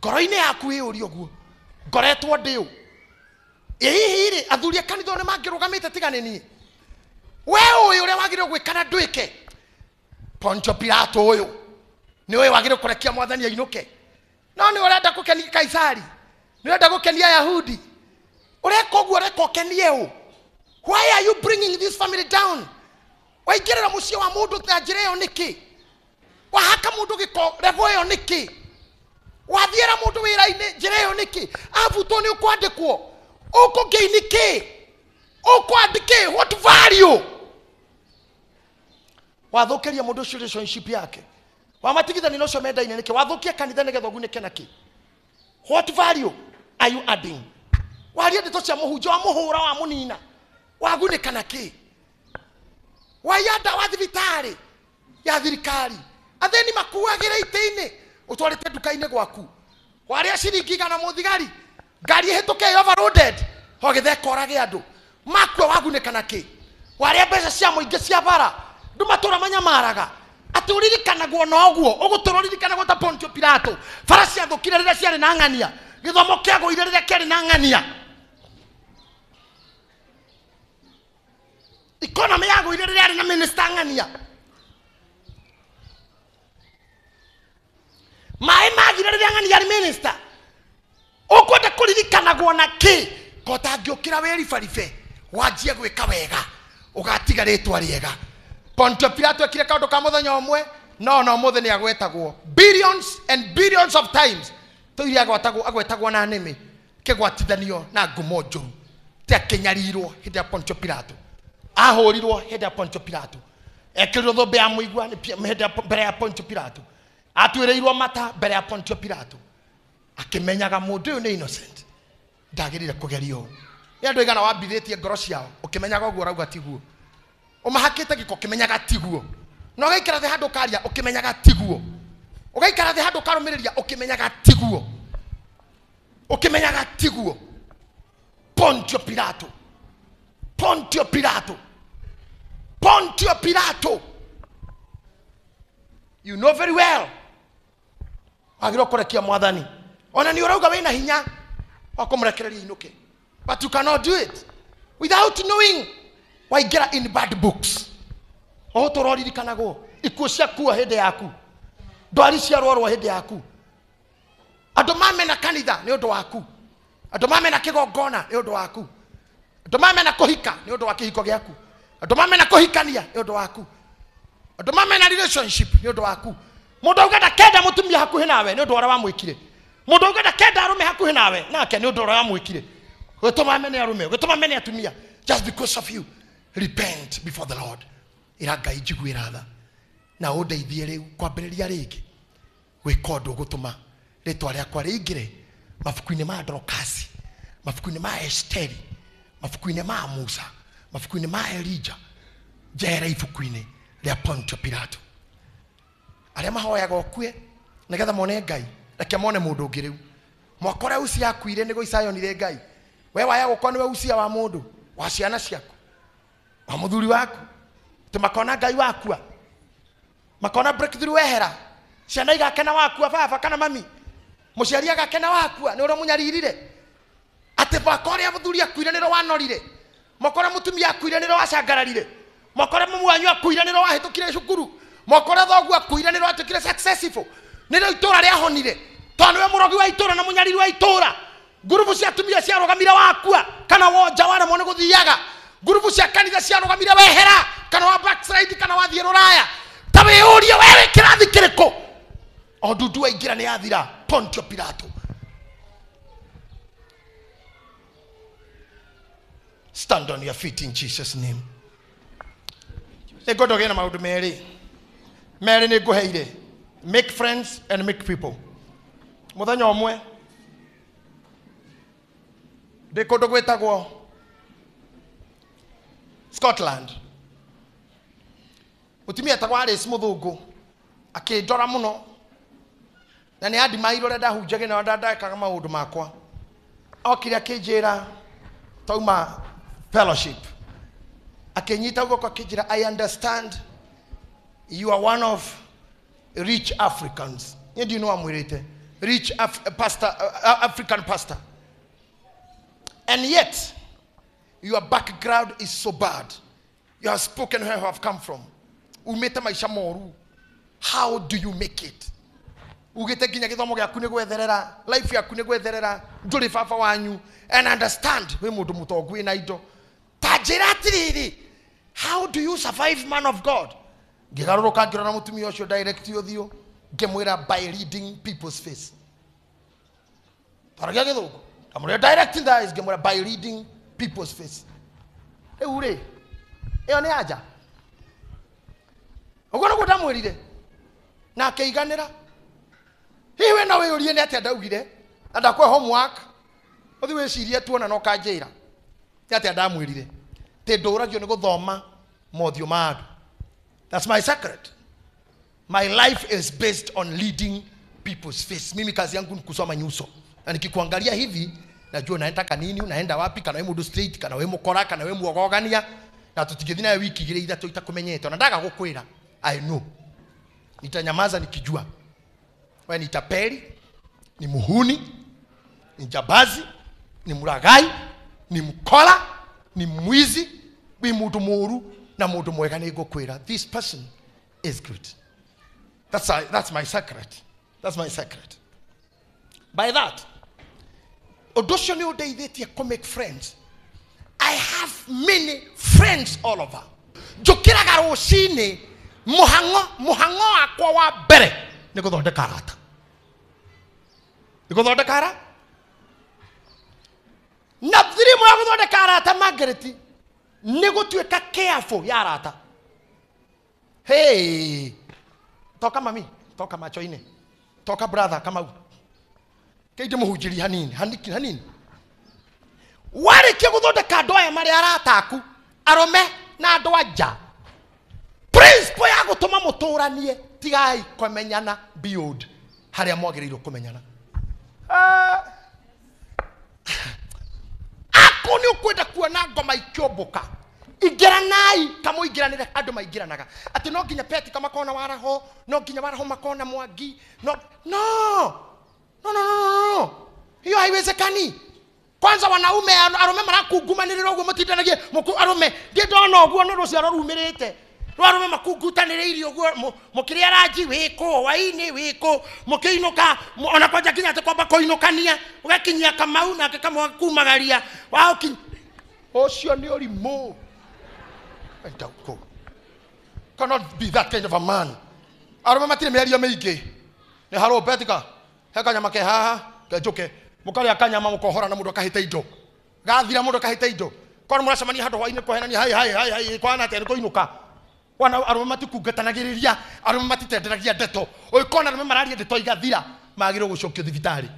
ngoro-inĩ yaku ĩyũrie ũguo, ngoretwo ndĩ ũ? Ĩ hihi rĩ, athuri a kanitha nĩ mangĩrũgamĩte tiga nĩ niĩ? We ũĩ ũrĩa wagĩrĩirwo gwĩka na ndwĩke? Pontio Pilato ũyũ nĩ ũĩ wagĩrĩirwo kũrekia mwathani ainũke, no nĩ ũrenda gũkenia Kaisari, nĩ ũrenda gũkenia Ayahudi, ũreka ũguo ũreka ũkenie ũ? Why are you bringing this family down? Waingĩrĩra mũciĩ wa mũndũ na njĩra ĩyo nĩkĩ? Wahaka mũndũ gĩko level ĩyo nĩkĩ? Wathiĩra mũndũ wĩra-inĩ njĩra ĩyo nĩkĩ? Abutwo nĩ ũkwandĩkwo, ũkũgain kĩ? Ũkwandĩkĩ what value? Wathũkĩria mũndũ ũcio relationship yake, wamatigithania na ũcio mendaine nĩkĩ? Wathũkia kanitha nĩgetha ũgunĩke nakĩ? What value are you adding? Waria ndeto cia mũhunjia, wamũhũra, wamũnina, wagunĩka nakĩ? Waiya ndawa thibitarĩ ya thirikari, athĩni makuagĩra itĩ-inĩ, ũtwarĩte nduka-inĩ gwaku, warĩa ciringi igana mũthigari, ngari ĩhĩtũke overloaded, ũgĩtheka ũrage andũ makua, wagunĩka nakĩ? Warĩa mbeca cia mũingĩ cia bara, andũ matũra manyamaraga, atĩ ũririkanagwo na ũguo, ũgũtũra ũririkanagwo ta Pontio Pilato. Bara ciathũkire rĩrĩa ciarĩ na ng'ania, gĩthomo kĩagũire rĩrĩa kĩarĩ na ng'ania, economy yagũire rĩrĩa yarĩ na minister ng'ania, maĩ magire rĩrĩa ng'ania yarĩ minister. Ũkwenda kũririkanagwo na kĩ? Kotangĩũkĩra wĩribaribe wanjie gwĩka wega, ũgatiga rĩtwa rĩega. Pontio Pilato ekire kaũndũ ka mũthenya ũmwe, no no mũthĩ nĩ agwetagwo billions and billions of times. Tũire agwetagwo na nĩmĩ kĩgwatithanio na ngumo njũru. Ti akĩnyarirwo hĩndĩ ya Pontio Pilato, ahũrirwo hĩndĩ ya Pontio Pilato, ekĩrirwo thũmbĩ ya mũigua hĩndĩ mbere ya Pontio Pilato, atuĩrĩirwo mata mbere ya Pontio Pilato, akĩmenyaga mũndũ ũyũ nĩ innocent, ndagĩrĩire kũgerio ũũ. Nĩ andũ aigana wambithĩtie ngoro ciao ũkĩmenyaga ũguo ũrauga tiguo, ũmahakĩte gĩko ũkĩmenyaga tiguo, na ũgaikara thĩ handũ ũkaria ũkĩmenyaga tiguo, ũgaikara thĩ handũ ũkarũmĩrĩria ũkĩmenyaga tiguo, ũkĩmenyaga tiguo. Pontio Pilato, Pontio Pilato, Pontio Pilato, you know very well wagĩrĩirwo kũrekia mwathani, ona nĩ ũrauga wĩna hinya wa kũmũrekereria inũke, but you cannot do it without knowing waingĩra in bad books. Ũgũtũra ũririkanagwo ikuũ ciakua hĩndĩ yaku, ndwari ciarwarwo hĩndĩ yaku, andũ mamena kanitha nĩ ũndũ waku, andũ mamena kĩgongona nĩ ũndũ waku, andũ mamena kũhika nĩ ũndũ wa kĩhiko gĩaku, andũ mamena kũhikania nĩ ũndũ waku, andũ mamena relationship nĩ ũndũ waku. Mũndũ auga ndakenda mũtumia hakuhĩ nawe nĩ ũndũ ũrĩa wamwĩkire, mũndũ auga ndakenda arũme hakuhĩ nawe nake nĩ ũndũ ũrĩa wamwĩkire, gũtũma mene arũme, gũtũma mene atumia, just because of you. Repent before the Lord. Ĩra Ngai njiguĩra tha na ũndeithie rĩu kwambĩrĩria rĩngĩ gwĩka ũndũ ũgũtũma rĩtwa rĩakwa rĩingĩre mabuku-inĩ ma Dorokasi, mabuku-inĩ ma Esteri, Mabuku-inĩ ma Musa, mabuku-inĩ ma Elija, njehera ibuku-inĩ rĩa Pontio Pilato. Arĩa mahoyaga ũkue nĩgetha mone Ngai, reke mone mũndũ ũngĩ rĩu. Mwaka ũrĩa Usia akuire nĩguo Isaya onire Ngai. We waya gũkorwo nĩwe Usia wa mũndũ, wa ciana ciaku, wa mũthuri waku. Atĩ makona Ngai wakua, makona breakthrough wehera, ciana igakena wakua baba kana mami, mũciari agakena wakua nĩ ũrĩa mũnyaririre. Atĩ mwaka ũrĩa mũthuri akuire nĩrĩo wanorire, mwaka ũrĩa mũtumia akuire nĩrĩo wacangararire, mwaka ũrĩa mũmũ wanyu akuire nĩrĩo wahĩtũkire cukuru, mwaka ũrĩa thoguo akuire nĩrĩo watuĩkire successful, nĩrĩo itũra rĩahonire, tondũ nĩwe mũrogi wa itũra na mũnyariri wa itũra. Ngurubu cia atumia ciarũgamire wakua kana wonja waremwo nĩ gũthiaga. Ngurubu cia kanitha ciarũgamire wehera kana wa backslide kana wathiĩ rũraya. Ta wĩyũrie we wĩ kĩrathi kĩrĩkũ? O ndundu waingĩra nĩ yathira. Pontio Pilato. Stand on your feet in Jesus name. Nĩngwenda ũgĩe na maũndũ merĩ. Merĩ nĩ ngũheire. Make friends and make people. Mũthenya ũmwe ndĩ kũndũ gwĩtagwo Scotland. Mũtumia etagwo Alice mũthũngũ akĩndora mũno na nĩ andimairwo ũrĩa ndahunjagia na ũrĩa ndekaga maũndũ makwa. Okire akĩnjĩra tauma fellowship, akĩnyita guoko akĩnjĩra, I understand you are one of rich Africans. Niĩ ndiũĩ nĩ wamwĩrĩte rich pastor, African pastor, and yet your background is so bad. You have spoken where you have come from. Umĩte maica moru. How do you make it? Ugĩte nginya gĩthomo gĩaku nĩ gwetherera, life yaku nĩ gwetherera, ndũrĩ baba wanyu, and understand wĩ mũndũ mũtongu wĩna indo. Ta njĩra atĩrĩrĩ, how do you survive, man of God? Ngĩgarũrũka ngĩrora mũtumia ũcio direct ũthiũ, ngĩmwĩra by reading people's face. Twaragia gĩthũngũ. Ndamwĩra direct in the eyes, ngĩmwĩra by reading people's face. Rĩu rĩ, ĩyo nĩ anja. Ũguo nĩguo ndamwĩrire. Na akĩiganĩra. Hihi we no wĩyũrie nĩ atĩa ndaugire, na ndakũhe homework, ũthiĩ wĩcirie tuona na ũkanjĩra. Nĩ atĩa ndamwĩrire? Atĩ ndũragio nĩ gũthoma mothiũ ma andũ. That's my secret. My life is based on leading people's face. Mimi kazi yangu ni kusoma nyuso. Na nikikuangalia hivi, najua unaenda kanini, unaenda wapi, kana we mundu straight, kana we mukora, kana we muogogania. Na tutigithii nawe wiki igĩrĩ ithatũ itakumenyete. Na ndaga gũkwĩra, I know. Nitanyamaza nikijua. We ni tapeli, ni muhuni, ni jambazi, ni muragai, ni mkola, ni mwizi, ni mundu muru na mundu mwega nĩ ngũkwĩra. This person is good. That's my secret. That's my secret. By that, ũndũ ũcio nĩ ũndeithĩtie kũ make friends. I have many friends all over. Njũkĩraga rũcinĩ, mũhang'o wakwa wa mbere nĩ gũthondeka arata. Nĩ gũthondeka arata. Na thirimu ya gũthondeka arata, Margaret, nĩ gũtuĩka careful ya arata. Hey, toka mami, toka macho-inĩ, toka brother Kamau. Kĩndĩ mũhunjĩrie hanini, hanini, hanini. Warĩkia gũthondeka andũ aya marĩ arata aku, arũme na andũ a nja. Principle ya gũtũma mũtũranie, tigai kũmenyana beyond harĩa mwagĩrĩirwo kũmenyana. Ako nĩ ũkwenda kuona ngoma ikĩũmbũka, ingĩranai kamũingĩranĩre andũ maingĩranaga. Atĩ no nginya Petika makona waraho, no nginya waraho makona Mwangi, no, no, no, no, no, no. Hiyo haiwezekani. Kwanza wanaume arũme marakungumanĩrĩra ũguo mũtindanagie, arũme ndiĩ ndona ũguo nĩ rũciaro rumĩrĩte. Rwa arũme makungutanĩrĩirie ũguo, mũkĩrĩa ranji wĩkũ, hwaĩ-inĩ wĩkũ, mũkĩinũka, ona kwanja kinya atĩ kwamba kũinũkania, ũgakinyia Kamau nake Kamau akumagaria, waũkinya. Ũcio nĩ ũrimũ. Enda ũkũ. Cannot be that kind of a man. Arũme matirĩ mĩario mĩingĩ. Nĩ harũ Betika, he kanyama ke haha, kenjũke. Mũkarĩa kanyama mũkohora na mũndũ akahĩta indo. Gathira mũndũ akahĩta indo. Korwo mũracemania handũ hwaĩ-inĩ kũhenania, hai, hai, hai, hai, kwana atĩa nĩ kũinũka. Wana arũme matikungatanagĩrĩria, arũme matitenderagia ndeto. Ũngĩkona arũme mararia ndeto igathira, magĩrĩirwo gũcokio thibitarĩ.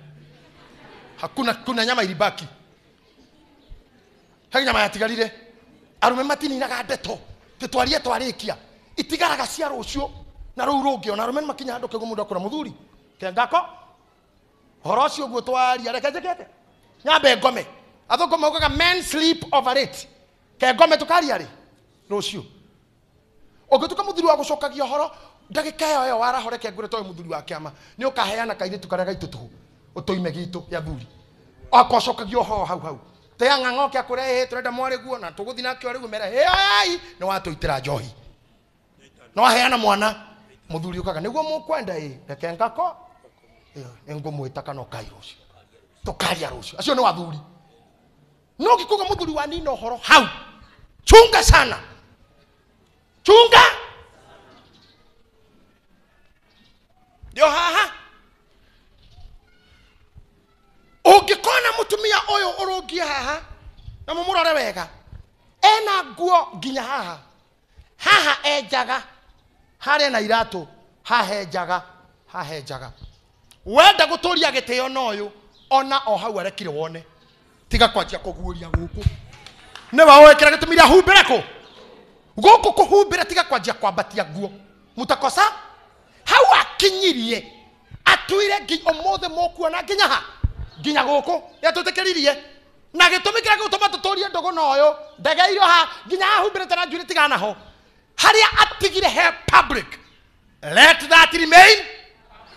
Hakuna, kuna nyama ilibaki. He nyama yatigarire. Arume matininaga ndeto. Titwarie twarikia. Itigaraga cia rucio na ruu rungi ona arume makinya handu kego mundu akura muthuri. Kengako. Horo ucio guo twaria reke njikete. Nyambe ngome. Athungu maugaga men sleep over it. Kengome tukaria ri rucio. Ũngĩtuĩka mũthuri wa gũcokagia ũhoro ndagĩka ĩyo ĩyo warahore kengũre toĩ mũthuri wa kĩama nĩ ũkaheana kairĩtu karĩa gaitũ tũhũ ũtũime gitũ gĩa thuri akocokagia ũhoro hau hau tea ng'ang'o kĩa kũrĩa ĩĩ tũrenda mwarĩ guo na tũgũthiĩ nake o rĩu mere hĩai nĩ watũitĩra njohi nĩ waheana mwana mũthuri ũkaga nĩguo mũkwenda ĩ reke ngako nĩ ngũmwĩta kana ũkai rũciũ tũkaria rũciũ acio nĩ wathuri no ngĩkuga mũthuri wa nina ũhoro hau chunga sana. Chunga. Ndio haha. Ũngĩkona mũtumia ũyũ ũrũngie haha na mũmũrore wega ena nguo nginya haha haha enjaga harĩa na iratũ haha enjaga haha enjaga wenda gũtũria gĩtĩo na ũyũ ona o hau arekire wone tiga kwanjia kũguũria gũkũ nĩwe ũĩ kĩrĩa gĩtũmire ahumbĩre kũ gũkũ kũhumbĩra tiga kwanjia kwambatia nguo mutakosa hau akinyirie atuire nginya ũmũthĩ mũkuona nginya ha nginya gũkũ nĩatũtĩkĩririe na gĩtũmi kĩrĩa gĩgũtũma tũtũrie ndũgũ na ũyũ ndegeirwo ha nginya ahumbĩrĩte na njuĩrĩ tigana ho harĩa atigire he public let that remain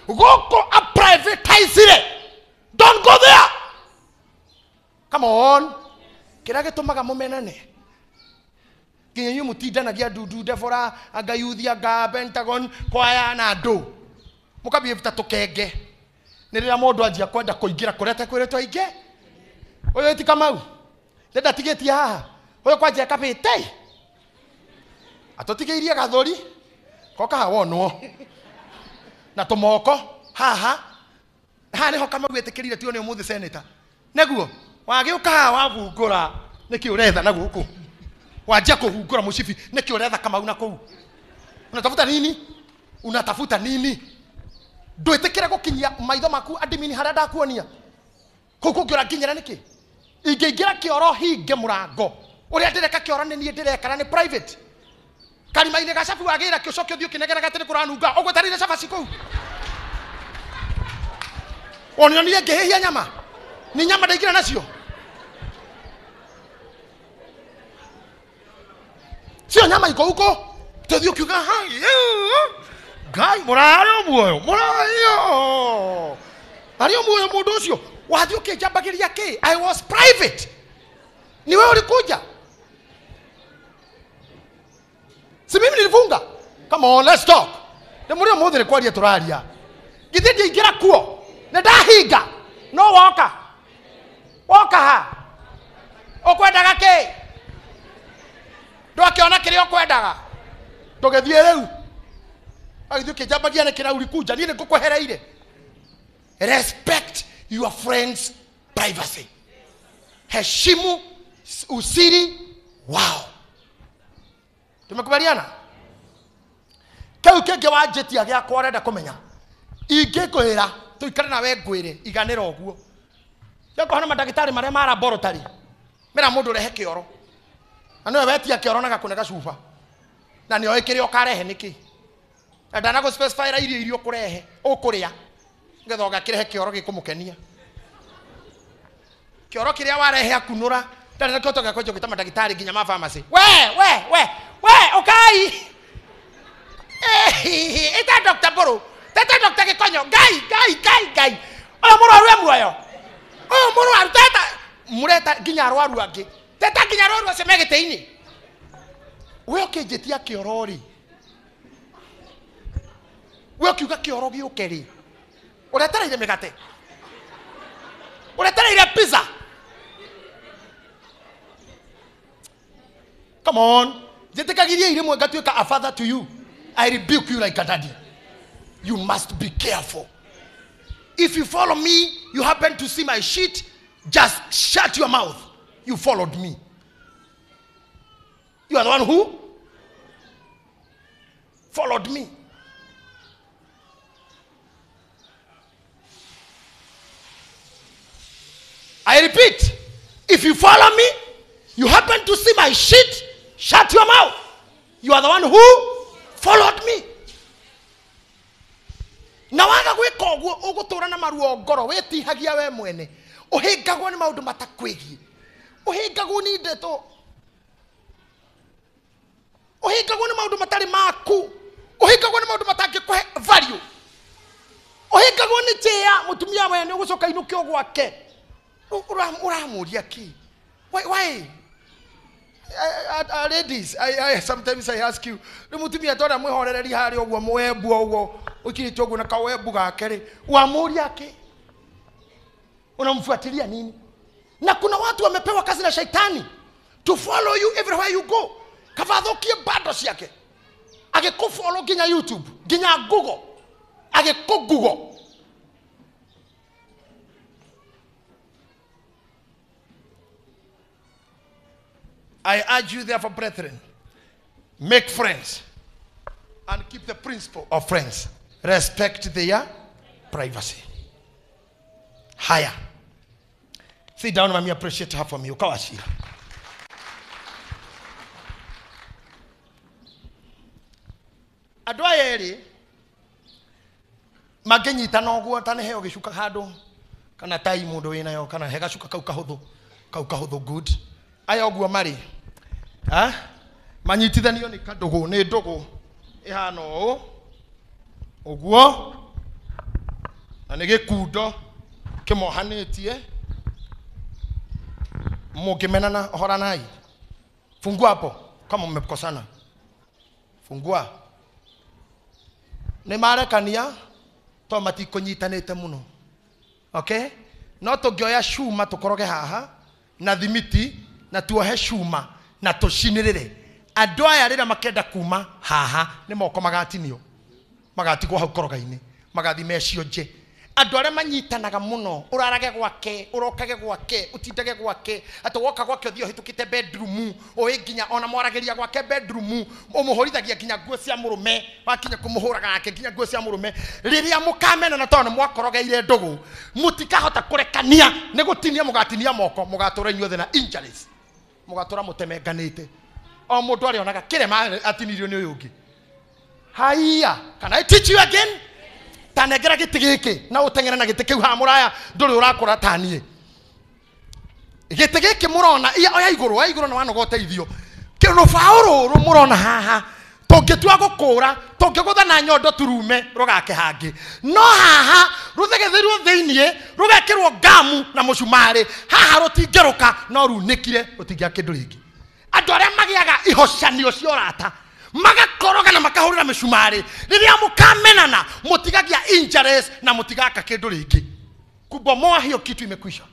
gũkũ aprivatizire don't go there come on kĩrĩa gĩtũmaga mũmenane nginya inyuĩ mũtindanagia ndundu Deborah anga youth anga Pentagon kwaya na andũ mũkambia ta tũkenge nĩ rĩrĩa mũndũ anjia kwenda kũingĩra kũrĩa atekwĩrĩtwo aingĩ ũyũ ti Kamau nĩ ndatigĩtie haha ũyũ kwanja ekabĩte atũtigĩirie gathũri koka hawonwo na tũmoko haha haha nĩho Kamau etĩkĩrire tio nĩ ũmũthĩ senator nĩguo wagĩũka haha wahungũra nĩkĩ ũretha na gũkũ wajia kuhungura mushifi nĩkĩ ũretha Kamau na kũu unatafuta nini unatafuta nini ndwĩtĩkĩre gũkinyia maitho maku adimini harĩa ndakuonia kũu kũngĩ ũranginyĩra nĩkĩ ingĩingĩra kĩoro hinge mũrango ũrĩa ndĩreka kĩoro nĩ niĩ ndĩreka na nĩ private karima-inĩ ga cabi wagĩra kĩũcoke ũthiĩ ũkĩnegeraga atĩ nĩ kũranunga ũgwetereire cabaci kũu onionire ngĩhĩhia nyama nĩ nyama ndaingĩra nacio sio nyama iko huko tuthi ukiuga hai ngai mũrarĩ muoyo mũrayo arĩ muoyo mũndũ ũcio wathiĩ ũkĩnjambagĩria kĩ I was private ni wewe ulikuja si mimi nilifunga come on let's talk nĩ mũrĩ ũmũthĩ nĩ kwaria tũraria githĩ ndiaingĩra kuo nĩ ndahinga no woka woka ha ũkwendaga kĩ ndwakiona kĩrĩa ũkwendaga tũgĩthiĩ rĩu agĩthiĩ ũkĩnjambagia nĩkĩ na ulikuja niĩ nĩngũkwehereire respect your friends privacy heshimu usiri wao tumekubaliana kĩu kĩngĩ wanjĩtia gĩakwa ũrenda kũmenya ingĩkwĩra tũikare nawe ngwĩre iganĩra ũguo nĩngũhana mandagĩtarĩ marĩa ma laboratory mera mũndũ ũrehe kĩoro na nĩwe wetia kĩoro na gakũne gacuba na nĩoĩ kĩrĩa ũkarehe nĩkĩ na ndanagũ-specifyra irio iria ũkũrehe ũkũrĩa nĩgetha ũgakĩrehe kĩoro gĩkũmũkenia kĩoro kĩrĩa warehe akunũra ndarĩ na kĩhoto gĩa kwanjia gwĩta mandagĩtarĩ nginya ma pharmacy we we we we ũkai ĩta Dr. Mbũrũ teta Dr. Gĩkonyo ngai ngai ngai ngai ũyũ mũrwaru e muoyo ũyũ mũrwaru teta mũreta nginya arwaru angĩ teta nginya arwaru acio me gĩtĩ-inĩ we ũkĩnjĩtia kĩoro rĩ we ũkiuga kĩoro gĩũke rĩ ũretereire mĩgate ũretereire pizza come on njĩtĩkagirie irĩmwe ngatuĩka a father to you I rebuke you like a daddy you must be careful if you follow me you happen to see my sheet just shut your mouth you followed me you are the one who followed me I repeat, if you follow me, You happen to see my shit, shut your mouth. You are the one who followed me. Na waga gwika uguo ugutura na maruo ngoro witihagia we mwene. Uhingagwo ni maundu matakwigie. Uhingagwo ni ndeto. Uhingagwo ni maundu matari maku. Uhingagwo ni maundu matangikuhe value. Uhingagwo ni tia mutumia we ni ugucoka inukio gwake. Uramuria ki? Why? Ladies, I sometimes I ask you, ni mutumia tora mwihorereri hari uguo mwembu uguo ukirite uguo na kawembu gake ri wamuria ki? Unamfuatilia nini? Na kuna watu wamepewa kazi na shaitani to follow you everywhere you go. Kavathukie bado ciake. Agikufollow nginya YouTube, nginya Google. Agiku Google. I urge you therefore, brethren, make friends and keep the principle of friends. Respect their privacy. Higher. Sit down, mommy, appreciate her for me. Ukawashira. Andũ aya erĩ mangĩnyitana ũguo ta nĩ heo gĩcuka handũ kana tai mũndũ wĩnayo kana he gacuka kau kahũthũ good. Aya ũguo marĩ manyitithanio nĩ kandũgũ nĩ ndũgũ ĩhana ũũ ũguo na nĩ gĩkundo kĩmohanĩtie. Mũngĩmenana ohoranai. Fungua hapo kama mmekosana. Fungua. Nĩ marekania to matikũnyitanĩte mũno. Okay? No tũngĩoya cuma tũkoroge haha na thimiti na tuohe cuma na tũcinĩrĩre. Andũ aya rĩrĩa makenda kuma haha nĩ moko magatinio. Magatigwo hau koroga-inĩ. Magathi mecio nje. Andũ arĩa manyitanaga mũno ũrarage gwake ũrokage gwake ũtindage gwake atĩ woka gwake ũthiĩ ũhĩtũkĩte bedroom ũĩ nginya ona mwaragĩria gwake bedroom ũmũhũrithagia nginya nguo cia mũrũme wakinya kũmũhũraga nake nginya nguo cia mũrũme. Rĩrĩa mũkamenana tondũ nĩ mwakorogeire ndũgũ mũtikahota kũrekania nĩ gũtinia mũgatinia moko mũgatũra inyuothe na injuries mũgatũra mũtemenganĩte o mũndũ arĩonaga kĩrema atinirio nĩ ũyũ ũngĩ. Haiya, can I teach you again? Tanengera gĩtĩ gĩkĩ na ũteng'ere na gĩtĩ kĩu haha mũraya ndũrĩ ũrakũra ta niĩ. Gĩtĩ gĩkĩ mũrona oya igũrũ oya igũrũ na wanoga ũteithio. Rũbaũ rũrũ mũrona haha tũngĩtua gũkũra tũngĩgũtha na nyondo turume rũgake hangĩ. No haha rũthegethĩirwo thĩiniĩ rũgekĩrwo ngamu na mũcumarĩ haha rũtingĩrũka no runĩkire rũtingĩa kĩndũ rĩngĩ. Andũ arĩa magĩaga ihocanio cia ũrata magakoroga na makahũrĩra mĩcumarĩ rĩrĩa mũkamenana mũtigagia injuries na mũtigaka kĩndũ rĩngĩ. Kubomoa hiyo kitu imekwisha.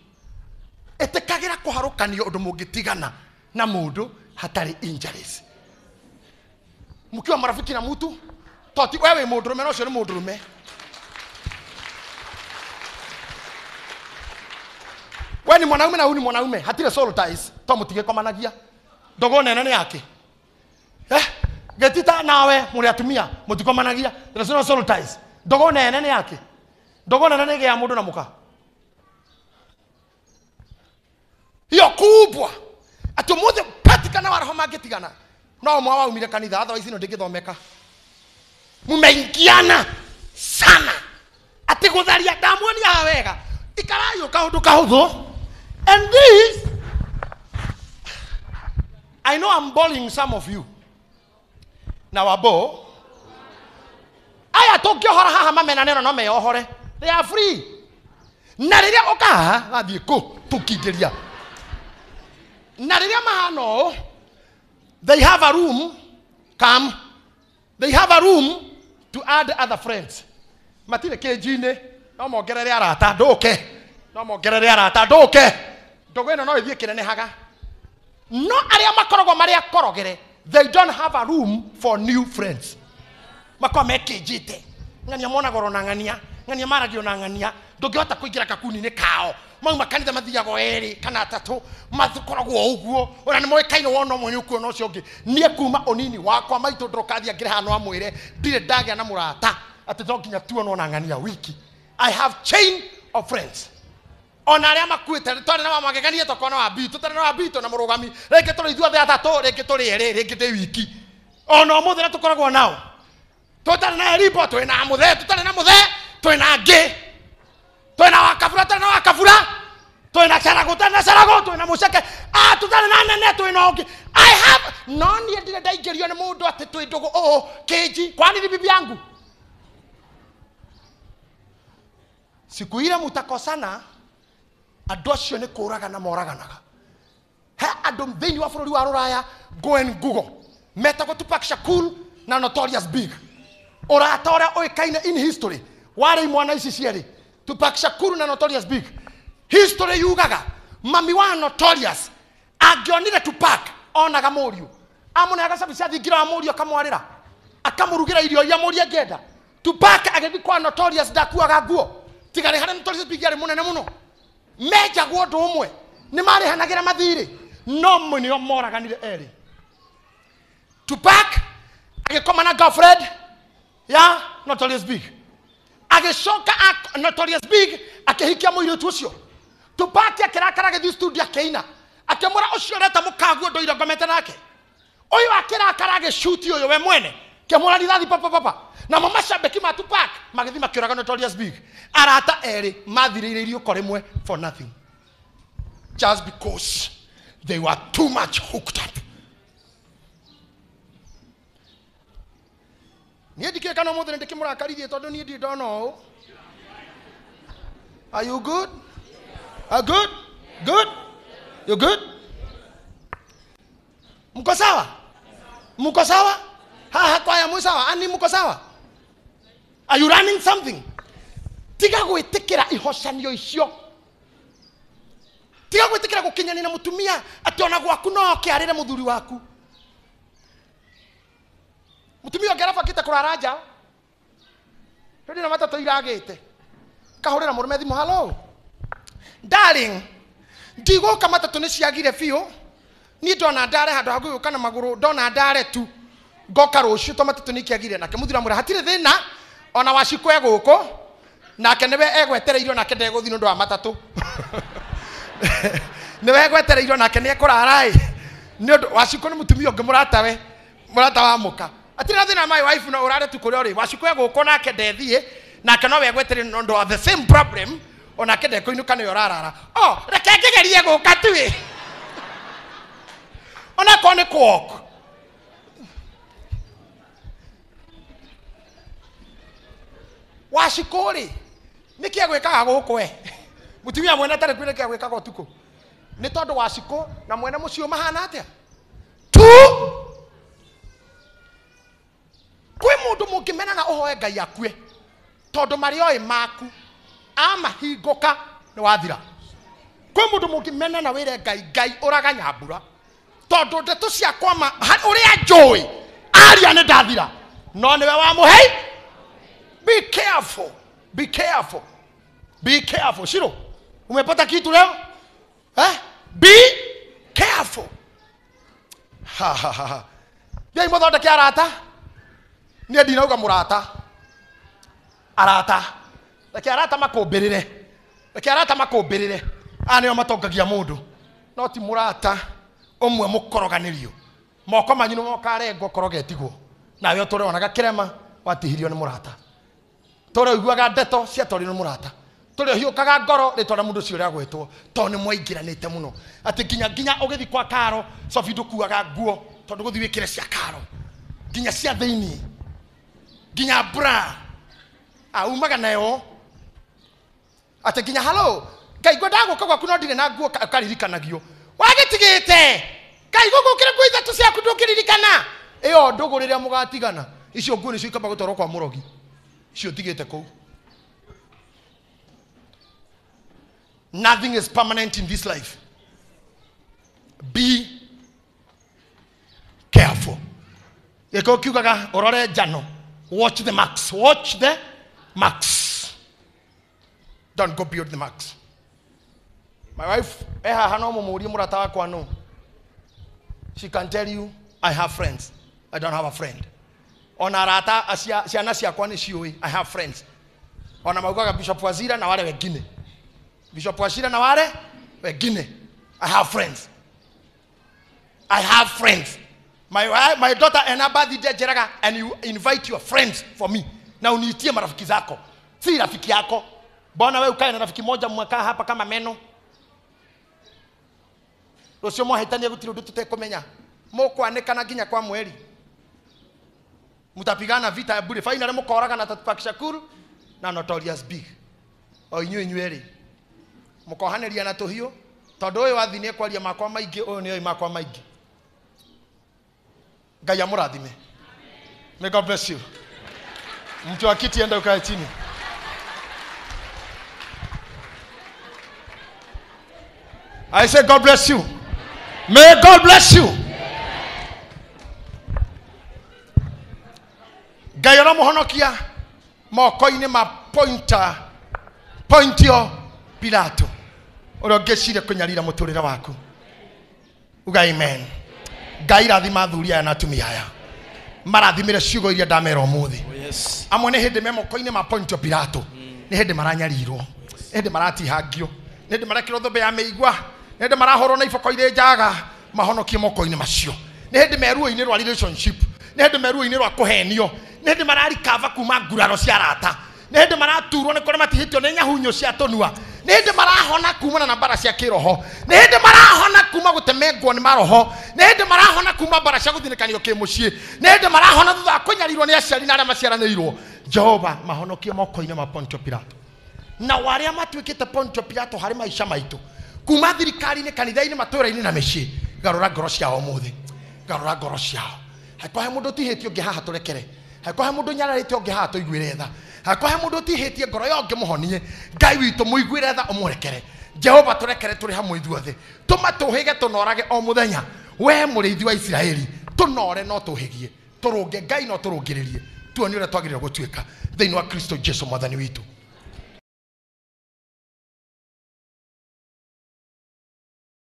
Ĩtĩkagĩra kũharũkanio ũndũ mũngĩtigana na mũndũ hatarĩ injuries. Mkiwa marafiki na mtu toti wewe mũndũrũme na ũcio nĩ mũndũrũme. We ni mwanaume na huyu ni mwanaume hatirĩ soul ties to mũtigĩkomanagia. Ndogo nene nĩ yake. Getita nawe muri atumia mutikomanagia. There's no soul ties. Ndogo nene nĩ yake. Ndogo nene nĩ ya mũndũ na mũka. Hiyo kubwa. Ati mũthĩ patikana wa roho mangĩtigana. No mwa waumire kanitha otherwise ino ndĩngĩthomeka. Mumeingiana sana. Ati gũtharia ndamuonia haha wega. Ikarai kaũndũ kahũthũ. And this I know I'm boring some of you. Na wabo aya tũngĩohora haha mamenane no meyohore. They are free. Na rĩrĩa ũka haha gathiĩ kũ tũkingĩria. Na rĩrĩa mahana ũũ they have a room come they have a room to add other friends. Matirĩ kĩnji-inĩ no mongerere arata ndũke no mongerere arata ndũke. Ndogo ĩno no ĩthiĩ kĩnenehaga. No arĩa makoragwo marĩ akorogere they don't have a room for new friends. Makwa mekĩnjĩte ng'ania monagoro na ng'ania ng'ania maragio na ng'ania ndũngĩhota kũingĩra kakuni-inĩ kao mauma kanitha mathiago erĩ kana atatũ makoragwo ũguo ona nĩ moĩkaine wona ũmwe nĩ ũkuona ũcio ũngĩ. Niĩ kuma ũnini wakwa maitũ ndũrokathiĩ ngĩre haha no amwĩre ndirĩ ndagĩa na mũrata atĩ no nginya tuonwo na ng'ania wiki. I have chain of friends. Ona arĩa makuĩte twarĩ na magegania tũkona wa bitu, twarĩ na wa bitu na mũrũgami. Rĩngĩ tũrĩ ithuothe atatũ, rĩngĩ tũrĩ erĩ, rĩngĩ ndĩ wiki. Ona ũmũthĩ nĩ tũkoragwo nao. Tũtarĩ na Eribo, twĩ na mũthee, tũtarĩ na mũthee, twĩ na ngĩ. Twĩ na wakabura, tũtarĩ na wakabura. Twĩ na carago, tũtarĩ na carago, twĩ na mũceke. Ah, tũtarĩ na nene, twĩ na ũngĩ. I have no niĩ ndirĩ ndaingĩrio nĩ mũndũ atĩ twĩ ndũgũ ũũ kĩnji. Kwani ni bibi yangu? Siku ile mutakosana, andũ acio nĩ kũragana moraganaga. He andũ thĩinĩ wa bũrũri wa Rũraya, go and Google, metagwo Tupac Shakur na Notorious Big. Ũrata ũrĩa ũĩkaine in history warĩ imwana ici cierĩ, Tupac Shakur na Notorious Big. History yugaga mami wa Notorious angĩonire Tupac onaga mũriũ, amũneaga cabi cia thingira wa mũriũ, akamwarĩra, akamũrugĩra irio iria mũriũ angĩenda. Tupac agĩthiĩ kwa Notorious ndakuaga nguo, tiga rĩ harĩa Notorious Big arĩ mũnene mũno. Menjagwo ũndũ ũmwe, nĩ marĩhanagĩra mathirĩ, no nĩo moraganire erĩ. Tupac agĩkoma na girlfriend ya Notorious Big, agĩcoka Notorious Big akĩhikia mũirĩtu ũcio. Tupac akĩrakara agĩthiĩ studio akĩina, akĩmwĩra ũcio ũreta mũkaguo ndũire ngomete nake. Ũyũ akĩrakara agĩcuti ũyũ we mwene, kĩmũra rithathi papa papa. Namo macambĩki ma Tupac magĩthiĩ makĩũraga Notorious Big. Arata erĩ mathirĩire iriũko rĩmwe for nothing, just because they were too much hooked up. Niĩ ndikĩũĩ kana ũmũthĩ nĩndĩkĩmũrakaririe tondũ niĩ ndirĩ ndona ũũ. Are you good? Are good? Good? You good? Mko sawa? Mko sawa? Haha kwaya mwi sawa? Ani mko sawa? Are you running something? Tiga gwĩtĩkĩra ihocanio icio. Tiga gwĩtĩkĩra gũkinyania na mũtumia atĩ ona gwaku no oke arĩre mũthuri waku. Mũtumia ũngĩ arabangĩte kũrara nja. Rĩu na matatũ iragĩte. Kahũrĩra mũrũme thimũ, hello. Darling, ndigũka matatũ nĩ ciagire biũ. Niĩ ndona ndare handũ ha gũgĩũka na magũrũ, ndona ndare tu. Ngoka rũciũ to matatũ nĩ ikĩagire. Nake mũthuri amwĩra hatirĩ thĩna, ona wacikũ e gũkũ, nake nĩwe egwetereirio, nake ndegũthiĩ nĩ ũndũ wa matatũ. Nĩwe egwetereirio, nake nĩ ekũrara ĩ. Nĩ ũndũ wacikũ nĩ mũtumia ũngĩ mũratawe, mũrata wa mũka. Hatirĩ na thĩna my wife, no ũrare tu kũrĩa ũrĩ. Wacikũ e gũkũ nake ndethiĩ, nake nowe egwetereirio nĩ ũndũ wa the same problem, onake ndekũinũka nĩwe ũrarara. Oh, reke ngĩgerie gũka tu ĩ. Onakorwo nĩ kũwalk. Wacikũ rĩ, nĩkĩ egwĩkaga gũkũ we? Mũtumia mwene atarĩ kuo nĩkĩ egwĩkaga ũtukũ? Nĩ tondũ wacikũ na mwene mũciĩ mahana atĩa? Tu! Kwĩ mũndũ mũngĩmenana ũhoe Ngai akue, tondũ marĩa oĩ maku amahingũka nĩ wathira. Kwĩ mũndũ mũngĩmenana wĩre Ngai, Ngai ũraga nyambura, tondũ ndeto ciakwa ma ũrĩa njũĩ aria nĩ ndathira, no nĩwe wamũhei. Be careful, be careful, be careful. Shiro, umepata kitu leo? Eh? Be careful. Ha ha ha ha. Thiĩ mũthondeke arata. Niĩ ndinauga mũrata. Arata. Reke arata makũmbĩrĩre. Reke arata makũmbĩrĩre. Aya nĩo matongagia mũndũ. No ti mũrata ũmwe mũkoroganĩrio. Moko manyu nĩ mokarengwo korogetigwo. Nawe ũtũre wonaga kĩrema watihirio nĩ mũrata. Tũrĩa ũiguaga ndeto ciatwarirwo nĩ mũrata. Tũrĩa ũhiũkaga ngoro rĩtwa rĩa mũndũ ũcio ũrĩa agwĩtwo, tondũ nĩ mwaingĩranĩte mũno. Atĩ nginya ũgĩthiĩ kwa Karo, Sophie ndũkuaga nguo tondũ gũthiĩ wĩkĩre cia Karo. Nginya cia thĩinĩ. Nginya bra. Aumaga nayo. Atĩ nginya hello, Ngai ngwendaga gũka gwaku no ndirĩ na nguo ũkaririkanagio. Wagĩtigĩte. Ngai gũgũkĩra nguo ithatũ ciaku ndũngĩririkana. Ĩyo ndũgũ rĩrĩa mũgatigana, icio nguo nĩcio ikamba gũtwarwo kwa mũrogi. Icio ũtigĩte kũu. Nothing is permanent in this life. Be careful. Gĩkũyũ kiugaga ũrore njano. Watch the marks. Watch the marks. Don't go beyond the marks. My wife, haha no mũmũrie mũrata wakwa no. She can tell you, I have friends. I don't have a friend. Ona arata ciana ciakwa nĩ ciũĩ, I have friends. Ona maugaga Bishop Wazira na wale wengine. Bishop Wachira na wale wengine. I have friends. I have friends. My daughter and her birthday njeraga, and you invite your friends for me. Na uniitie marafiki zako. Si rafiki yako. Bwana wewe ukae na rafiki moja mwakaa hapa kama meno. Rũciũ mwahĩtania gũtirĩ ũndũ tũtekũmenya. Mũkwanĩkana nginya kwa mweri. Mutapigana vita ya bure. Finally mũkoragana ta Tupac Shakur na Notorious Big. O inyuĩ inyuĩ mũkohanĩria na tũhiũ tondũ ũyũ wathi nĩ kwaria makwa maingĩ, ũyũ nĩ oĩ makwa maingĩ. Ngai amũrathime. May God bless you. Mtu wa kiti enda ukae chini. I say God bless you. May God bless you. Ngai ũramũhonokia moko-inĩ ma Pontio Pilato ũrĩa ũngĩciria kũnyarira mũtũrĩre waku. Uga amen. Ngai rathima athuri aya na atumia aya. Marathimire ciugo iria ndamera ũmũthĩ. Yes. Amwe nĩ hĩndĩ me moko-inĩ ma Pontio Pilato. Nĩ hĩndĩ maranyarirwo. Nĩ hĩndĩ maratihangio. Nĩ hĩndĩ marekĩrwo thũmbĩ ya mĩigua. Nĩ hĩndĩ marahũrwo na iboko irĩ njaga. Mahonokie moko-inĩ macio. Nĩ hĩndĩ me ruo-inĩ rwa relationship. Nĩ hĩndĩ me ruo-inĩ rwa kũhenio. Nĩ hĩndĩ mararikava kuma nguraro cia arata. Nĩ hĩndĩ maraturwo nĩ kũrĩa matihĩtio nĩ nyahunyo cia tũnua. Nĩ hĩndĩ marahona kumana na mbara cia kĩroho. Nĩ hĩndĩ marahona kuma gũtemengwo nĩ maroho. Nĩ hĩndĩ marahona kuma mbara cia gũthinĩkanio kĩmũciĩ. Nĩ hĩndĩ marahona thutha wa kũnyarirwo nĩ aciari na arĩa maciaranĩirwo. Jehova mahonokie moko-inĩ ma Pontio Pilato. Na arĩa matuĩkĩte Pontio Pilato harĩ maica maitũ kuma thirikari-inĩ, kanitha-inĩ, matũũra-inĩ na mĩciĩ, garũra ngoro ciao ũmũthĩ. Garũra ngoro ciao. Haikuhĩ mũndũ ũtihĩtie ũngĩ haha tũrekere. Haikuhĩ mũndũ ũnyararĩte ũngĩ haha tũiguĩre tha. Hakuhĩ mũndũ ũtihĩtie ngoro ya ũngĩ mũhonie. Ngai witũ mũiguĩre tha ũmũrekere. Jehova tũrekere tũrĩ hamwe ithuothe. Tũma tũhĩge tũnorage o mũthenya. We mũrĩithi wa Isiraeli, tũnore no tũhĩgie. Tũrũnge Ngai no tũrũngĩrĩrie. Tuonie ũrĩa twagĩrĩirwo gũtuĩka thĩinĩ wa Kristo Jesu mwathani witũ.